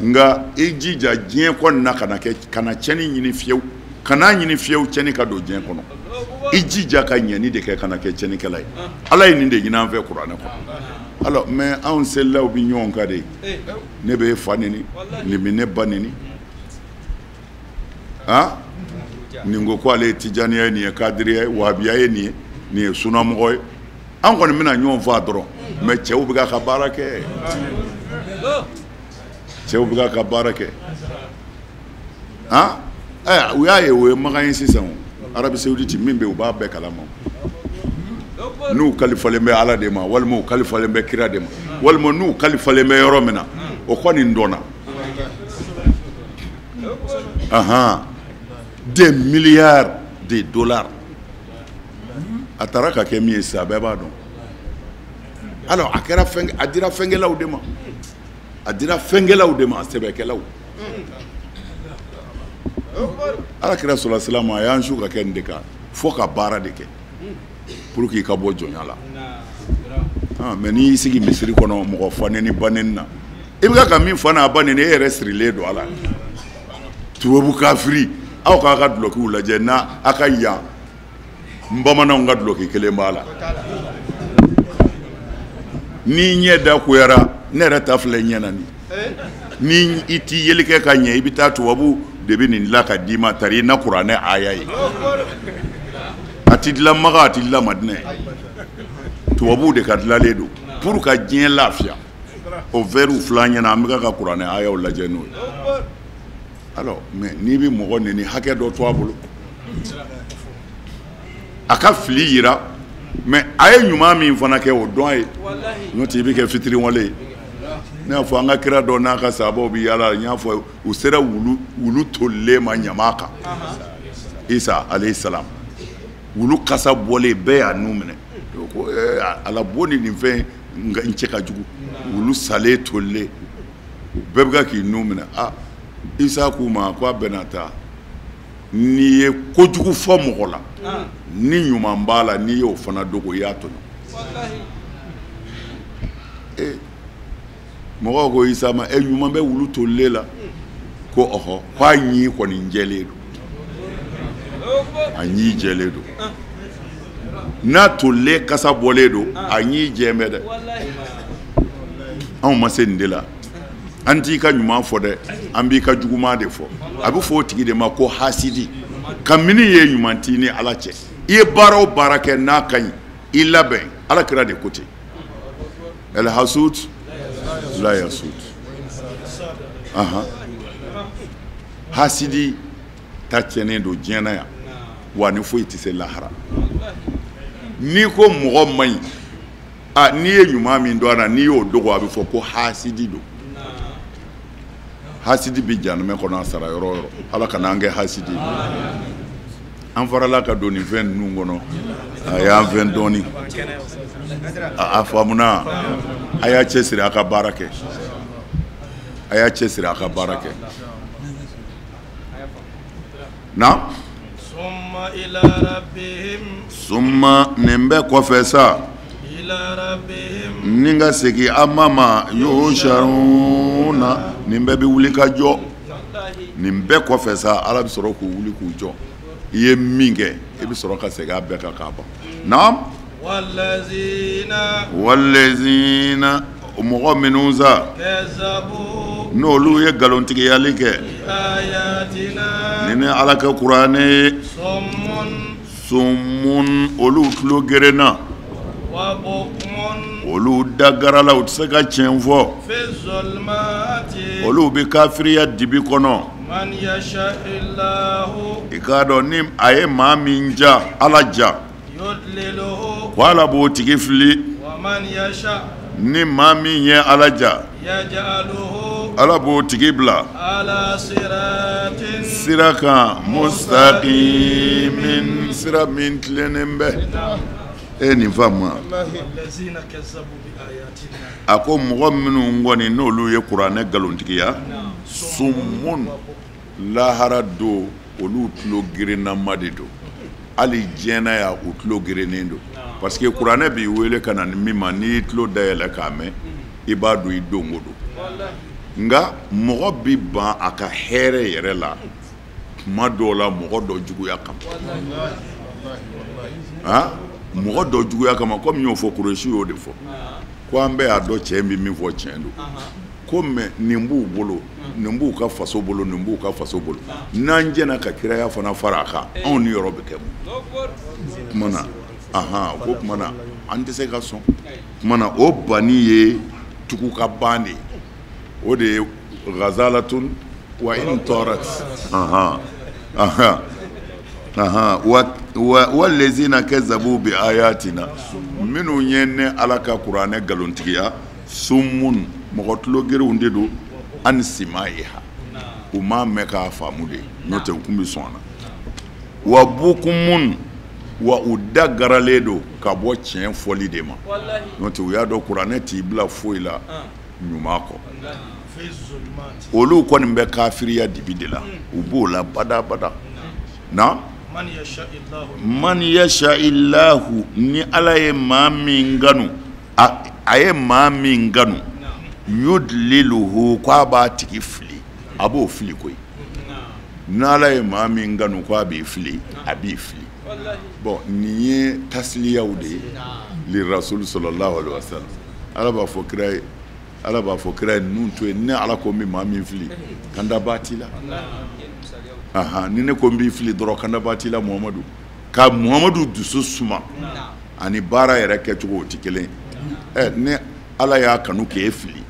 Nka i jija diɲɛ kɔni na, kana kɛ, kana tiɲɛni ɲini fiyewu, kana ɲini fiyewu tiɲɛni ka don diɲɛ kɔnɔ. I jija ka ɲɛni de kɛ, kana kɛ tiɲɛnikɛla ye. Ala ye nin de ɲini an fɛ kuranɛ kɔnɔ. Alors mais anw selilaw bɛ ɲɔgɔn kan de. Ne bɛ e fa neni, nin bɛ ne ba neni. Nin ko ko ale ye tijaniya ye, nin ye kadiriya ye, wahabiya ye, nin ye, nin ye sunamɔgɔ ye. An kɔni bɛna ɲɔgɔn faa dɔrɔn. Mais cɛw bɛ ka baara kɛ. Cɛw bɛ ka baara kɛ. U y'a ye o ye Makan ye sisan o. Arabie Saoudite min bɛ yen, u b'a bɛɛ kalama. N'u kalifalen bɛ Ala de ma, walima u kalifalen bɛ kira de ma, walima n'u kalifalen bɛ yɔrɔ min na, o kɔni dɔnna. Des milliards de dollars. A taara ka kɛ min ye sisan, a bɛɛ b'a dɔn. Alors a kɛra fɛn, a dira fɛnkɛlaw de ma. A dira fɛnkɛlaw de ma, sɛbɛkɛlaw. Ala kira sɔrɔ silamɛ a y'an su ka kɛ nin de kan, fo ka baara de kɛ pour que i ka bɔ jɔnya la. Mais n'i y'i sigi misiri kɔnɔ mɔgɔ fa neni ba neni na, i bɛ ka min fa n'a ba neni, e yɛrɛ sirilen don a la. Tubabu kafiri, aw k'a ka dulokiw lajɛ n'a a ka yan bamananw ka duloki kelen b'a la. N'i ɲɛ da koyara, ne yɛrɛ ta filɛ ɲɛ na nin. Ni i t'i yeli kɛ ka ɲɛ, i bɛ taa tubabu de bɛ nin dilan ka d'i ma, tari i na kuranɛ aya ye. A ti dilan Maka, a ti dilan Madinɛ. Tubabuw de ka dilanlen don pour ka diɲɛ lafiya. O verrew filɛ an ɲɛna, an bɛ ka kuranɛ ayaw lajɛ n'o ye. Alors mais n'i bɛ mɔgɔ neni, hakɛ dɔ to a bolo. A ka fili yira, mais a ye ɲuman min fana kɛ, o dɔn a ye. N'o tɛ i bɛ kɛ fitiriwale ye. Ne y'a fɔ an ka kira dɔ n'a ka sahabaw bɛ yaala, n y'a fɔ u sera wulu tolilen ma ɲama kan. Isa alayhi salam, wulu kasa bɔlen bɛɛ y'a nun minɛ. Ko ala bon ni nin fɛn n cɛ ka jugu. Wulu salen tolilen, bɛɛ bɛ ka k'i nun minɛ. Isa k'u ma ko a bɛna taa. N'i ye kojugu fɔ mɔgɔ la, ni ɲuman b'a la, n'i y'o fana dogo, i y'a tɔɲɔ. Mɔgɔw ko Isa ma, ɲuman bɛ wulu tolilen la. Ko ɔhɔ, ko a ɲi kɔni jɛlen don. A ɲi jɛlen don. N'a tolilen kasa bɔlen don, a ɲi jɛn bɛ dɛ. Anw ma se nin de la. An t'i ka ɲuman fɔ dɛ, an b'i ka juguman de fɔ. A bɛ fɔ o tigi de ma ko hasidi. Kabini ye ɲuman t'i ni Ala cɛ, i ye baara o baara kɛ n'a ka ɲi, i labɛn. Ala kira de ko ten, el hasud la yasud. Ahan, hasidi ta tiɲɛnen don diɲɛ na yan, wa ni foyi tɛ se lahara. N'i ko mɔgɔ man ɲi, a n'i ye ɲuman min dɔn a la, n'i y'o dogo, a bɛ fɔ ko hasidi don. Hasidi bɛ jahanamɛ kɔnɔ, a sara yɔrɔ o yɔrɔ. Ala kana an kɛ hasidi ye. An farala ka don nin fɛn ninnu kɔnɔ, a y'an fɛn dɔɔni. A faamuna? A y'a cɛsiri a ka baara kɛ, a y'a cɛsiri a ka baara kɛ. Na summa, nin bɛɛ kɔfɛ sa, ni ka segin a ma ma yusharuna, nin bɛɛ bɛ wuli ka jɔ. Nin bɛɛ kɔfɛ sa, Ala bɛ sɔrɔ k'u wuli k'u jɔ. I ye min kɛ, i bɛ sɔrɔ ka segin a bɛɛ kan k'a ban. Naam, walazina, mɔgɔ minnu sa n'olu ye nkalontigiyali kɛ ni ni Ala ka kuranɛ ye, summun, olu tulo gerenna, olu dagarala, u tɛ se ka tiɲɛ fɔ, olu bɛ kafiriya dibi kɔnɔ. I k'a dɔn ni a ye maa min ja, Ala ja, ko Ala b'o tigi fili. Ni maa min ye Ala ja, Ala b'o tigi bila sira kan, mustaqimin, sira min tilennen bɛ. E nin faamu? A ko mɔgɔ minnu kɔni n'olu ye kuranɛ nkalontigiya, summun, lahara don, olu tulo gerennama de don. Hali diɲɛ na yan, u tulo gerennen don, parce que kuranɛ b'i wele ka na ni min ma, n'i y'i tulo dayɛlɛ k'a mɛn, i b'a dɔn i donko don. Nka mɔgɔ bi ban a ka hɛrɛ yɛrɛ la tuma dɔw la, mɔgɔ dɔ juguya kama. Han, mɔgɔ dɔ juguya kama. Komi n y'o fɔ, Kuresi y'o de fɔ ko an bɛɛ y'a dɔn cɛ bɛ min fɔ tiɲɛ don ko, mais nin b'u bolo, nin b'u ka faso bolo, nin b'u ka faso bolo, n'an jɛna ka kiraya fana fara a kan, anw ni yɔrɔ bɛ kɛ mun kuma na? Ahan, ko kuma na an tɛ se ka sɔn kuma na. O banni ye tugu ka ban de ye, o de ye ghazalatun wa in tarat. Ahan ahan ahan, wa walazina kazabu bi ayatina, minnu ye ne Ala ka kuranɛ nkalontigiya, summun, mɔgɔ tulo gerenw de don, an sima'iha, u m'a mɛn k'a faamu de, n'o tɛ u tun bɛ sɔn a na. Wa bukumun, wa u da garalen don ka bɔ tiɲɛ fɔli de ma, n'o tɛ u y'a dɔn kuranɛ t'i bila foyi la ɲuman kɔ. Olu kɔni bɛ kafiriya dibi de la, u b'o la badabada. Na man yasha illahu, ni Ala ye maa min kanu, a ye maa min kanu, yudliluhu, ko a b'a tigi fili, a b'o fili koyi. N'Ala ye maa min kanu ko a b'i fili, a b'i fili. Bon, nin ye tasiliyaw de ye lirasul sallallahu alaihi wasallam. Ala b'a fɔ kira ye, Ala b'a fɔ kira ye, ninnu to yen. Ne Ala ko n bɛ maa min fili, kandaba t'i la. Ahan, ni ne ko n b'i fili dɔrɔn, kandaba t'i la. Muhamadu ka Muhamadu dusu suma ani baara yɛrɛ kɛcogo o tɛ kelen ɛ. Ne Ala y'a kanu k'e fili,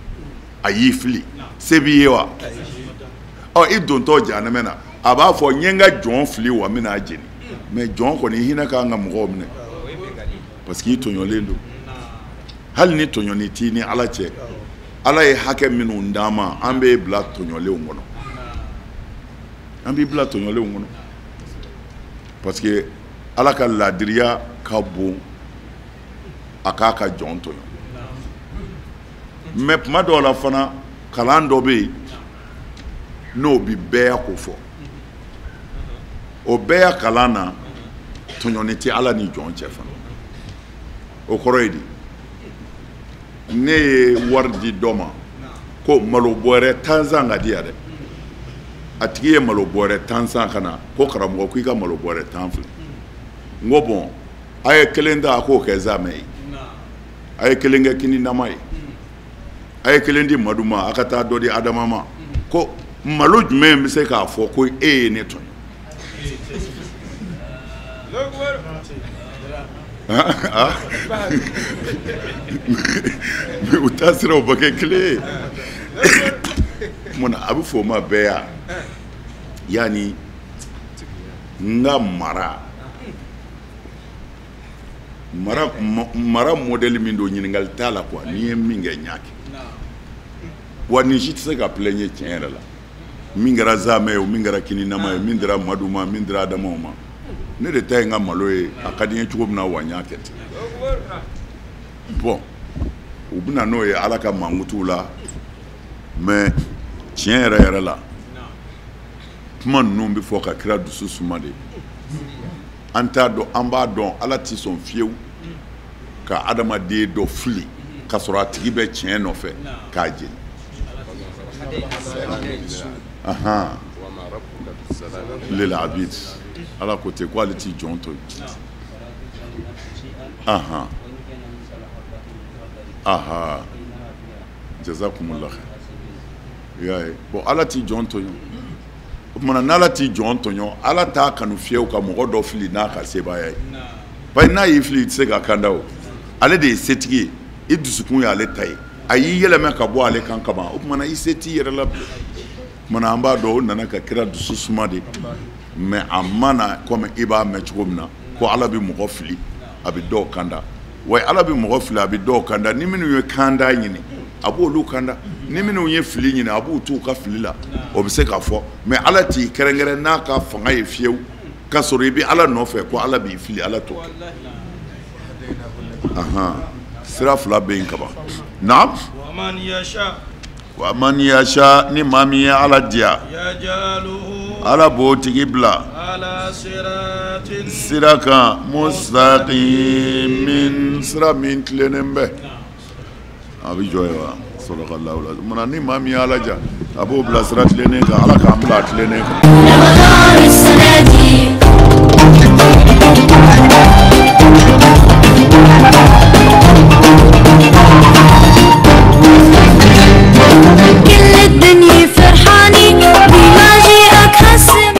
a y'i fili, se b'i ye wa? Ɔ, i dontɔ jahanamɛ na, a b'a fɔ n ye n ka jɔn fili wa, n bɛna a jeni. Mais jɔn kɔni hinɛ ka kan ka mɔgɔw minɛ, parce que i tɔɲɔlen don. Hali ni tɔɲɔni t'i ni Ala cɛ, Ala ye hakɛ minnu d'an ma, an b'e bila tɔɲɔlenw kɔnɔ, an b'i bila tɔɲɔlenw kɔnɔ, parce que Ala ka laadiriya ka bon a k'a ka jɔn tɔɲɔ. Mais tuma dɔw la fana, kalan dɔ bɛ yen n'o bi bɛɛ ko fɔ, o bɛɛ kalan na, tɔɲɔni tɛ Ala ni jɔn cɛ fana. O kɔrɔ ye di? Ne ye wari di dɔ ma ko malo bɔrɛ 10 san ka di yan dɛ. A tigi ye malo bɔrɛ 10 san ka na ko karamɔgɔ, ko i ka malo bɔrɛ 10 filɛ. N ko bon, a ye kelen ta, a k'o kɛ zamɛ ye, a ye kelen kɛ kini nama ye. A ye kelen di Madu ma, a ka taa dɔ di Adama ma. Ko malo jumɛn bɛ se k'a fɔ ko e ye ne tɔɲɔ? Mais u taa siraw bɛ kɛ kelen ye. Munna a bɛ fɔ o ma bɛɛ ya? Yanni n ka mara mara modèle min don, ɲininkali t'a la quoi. N'i ye min kɛ n y'a kɛ. Wa nin si tɛ se ka plaigner tiɲɛ yɛrɛ la. Min kɛra zamɛ ye o, min kɛra kininama ye, min dira Madu ma, min dira Adamaw ma, ne de ta ye n ka malo ye. A ka di n ye cogo min na, wa n y'a kɛ ten. Bon, u bɛ na n'o ye Ala ka mankutuw la. Mais tiɲɛ yɛrɛ yɛrɛ la, kuma ninnu bɛ fɔ ka kira dusu suma de. An t'a dɔn, an b'a dɔn Ala tɛ sɔn fiyewu ka adamaden dɔ fili k'a sɔrɔ a tigi bɛ tiɲɛ nɔfɛ k'a jeni. Ahan, lil abid, Ala ko ten ko ale ti jɔn to yen. Ahan, aha, jazakumullah khair. I y'a ye, bon, Ala ti jɔn tɔɲɔ. O tuma na, n'Ala ti jɔn tɔɲɔ, Ala t'a kanu fiyewu ka mɔgɔ dɔ fili n'a ka sebaaya ye. Bari n'a y'i fili, i tɛ se ka kanda o. Ale de ye setigi ye, i dusukun y'ale ta ye, a y'i yɛlɛmɛ ka bɔ ale kan kaban. O tuma na, i se t'i yɛrɛ la bilen. O tuma na, an b'a dɔn o nana ka kira dusu suma de. Mais a ma na komi i b'a mɛn cogo min na ko Ala bɛ mɔgɔ fili, a bɛ dɔw kanda. Wa Ala bɛ mɔgɔ fili, a bɛ dɔw kanda. Ni minnu ye kanda ɲini, a b'olu kanda. Ni minnu ye fili ɲini, a b'u t'u ka fili la. O bɛ se k'a fɔ. Mais Ala t'i kɛrɛnkɛrɛn n'a ka fanga ye fiyewu k'a sɔrɔ i bɛ Ala nɔfɛ ko Ala b'i fili. Ala t'o kɛ. Ahan, sira fila bɛ yen kaban. Naam. Wa man yasha, ni maa min ye Ala diya, Ala b'o tigi bila sira kan mustaqimin, sira min tilennen bɛ. A bɛ jɔ yen wa sadakallahu lazim. Munna ni maa min ye Ala diya, a b'o bila sira tilennen kan. Ala k'an bila a tilennen kan.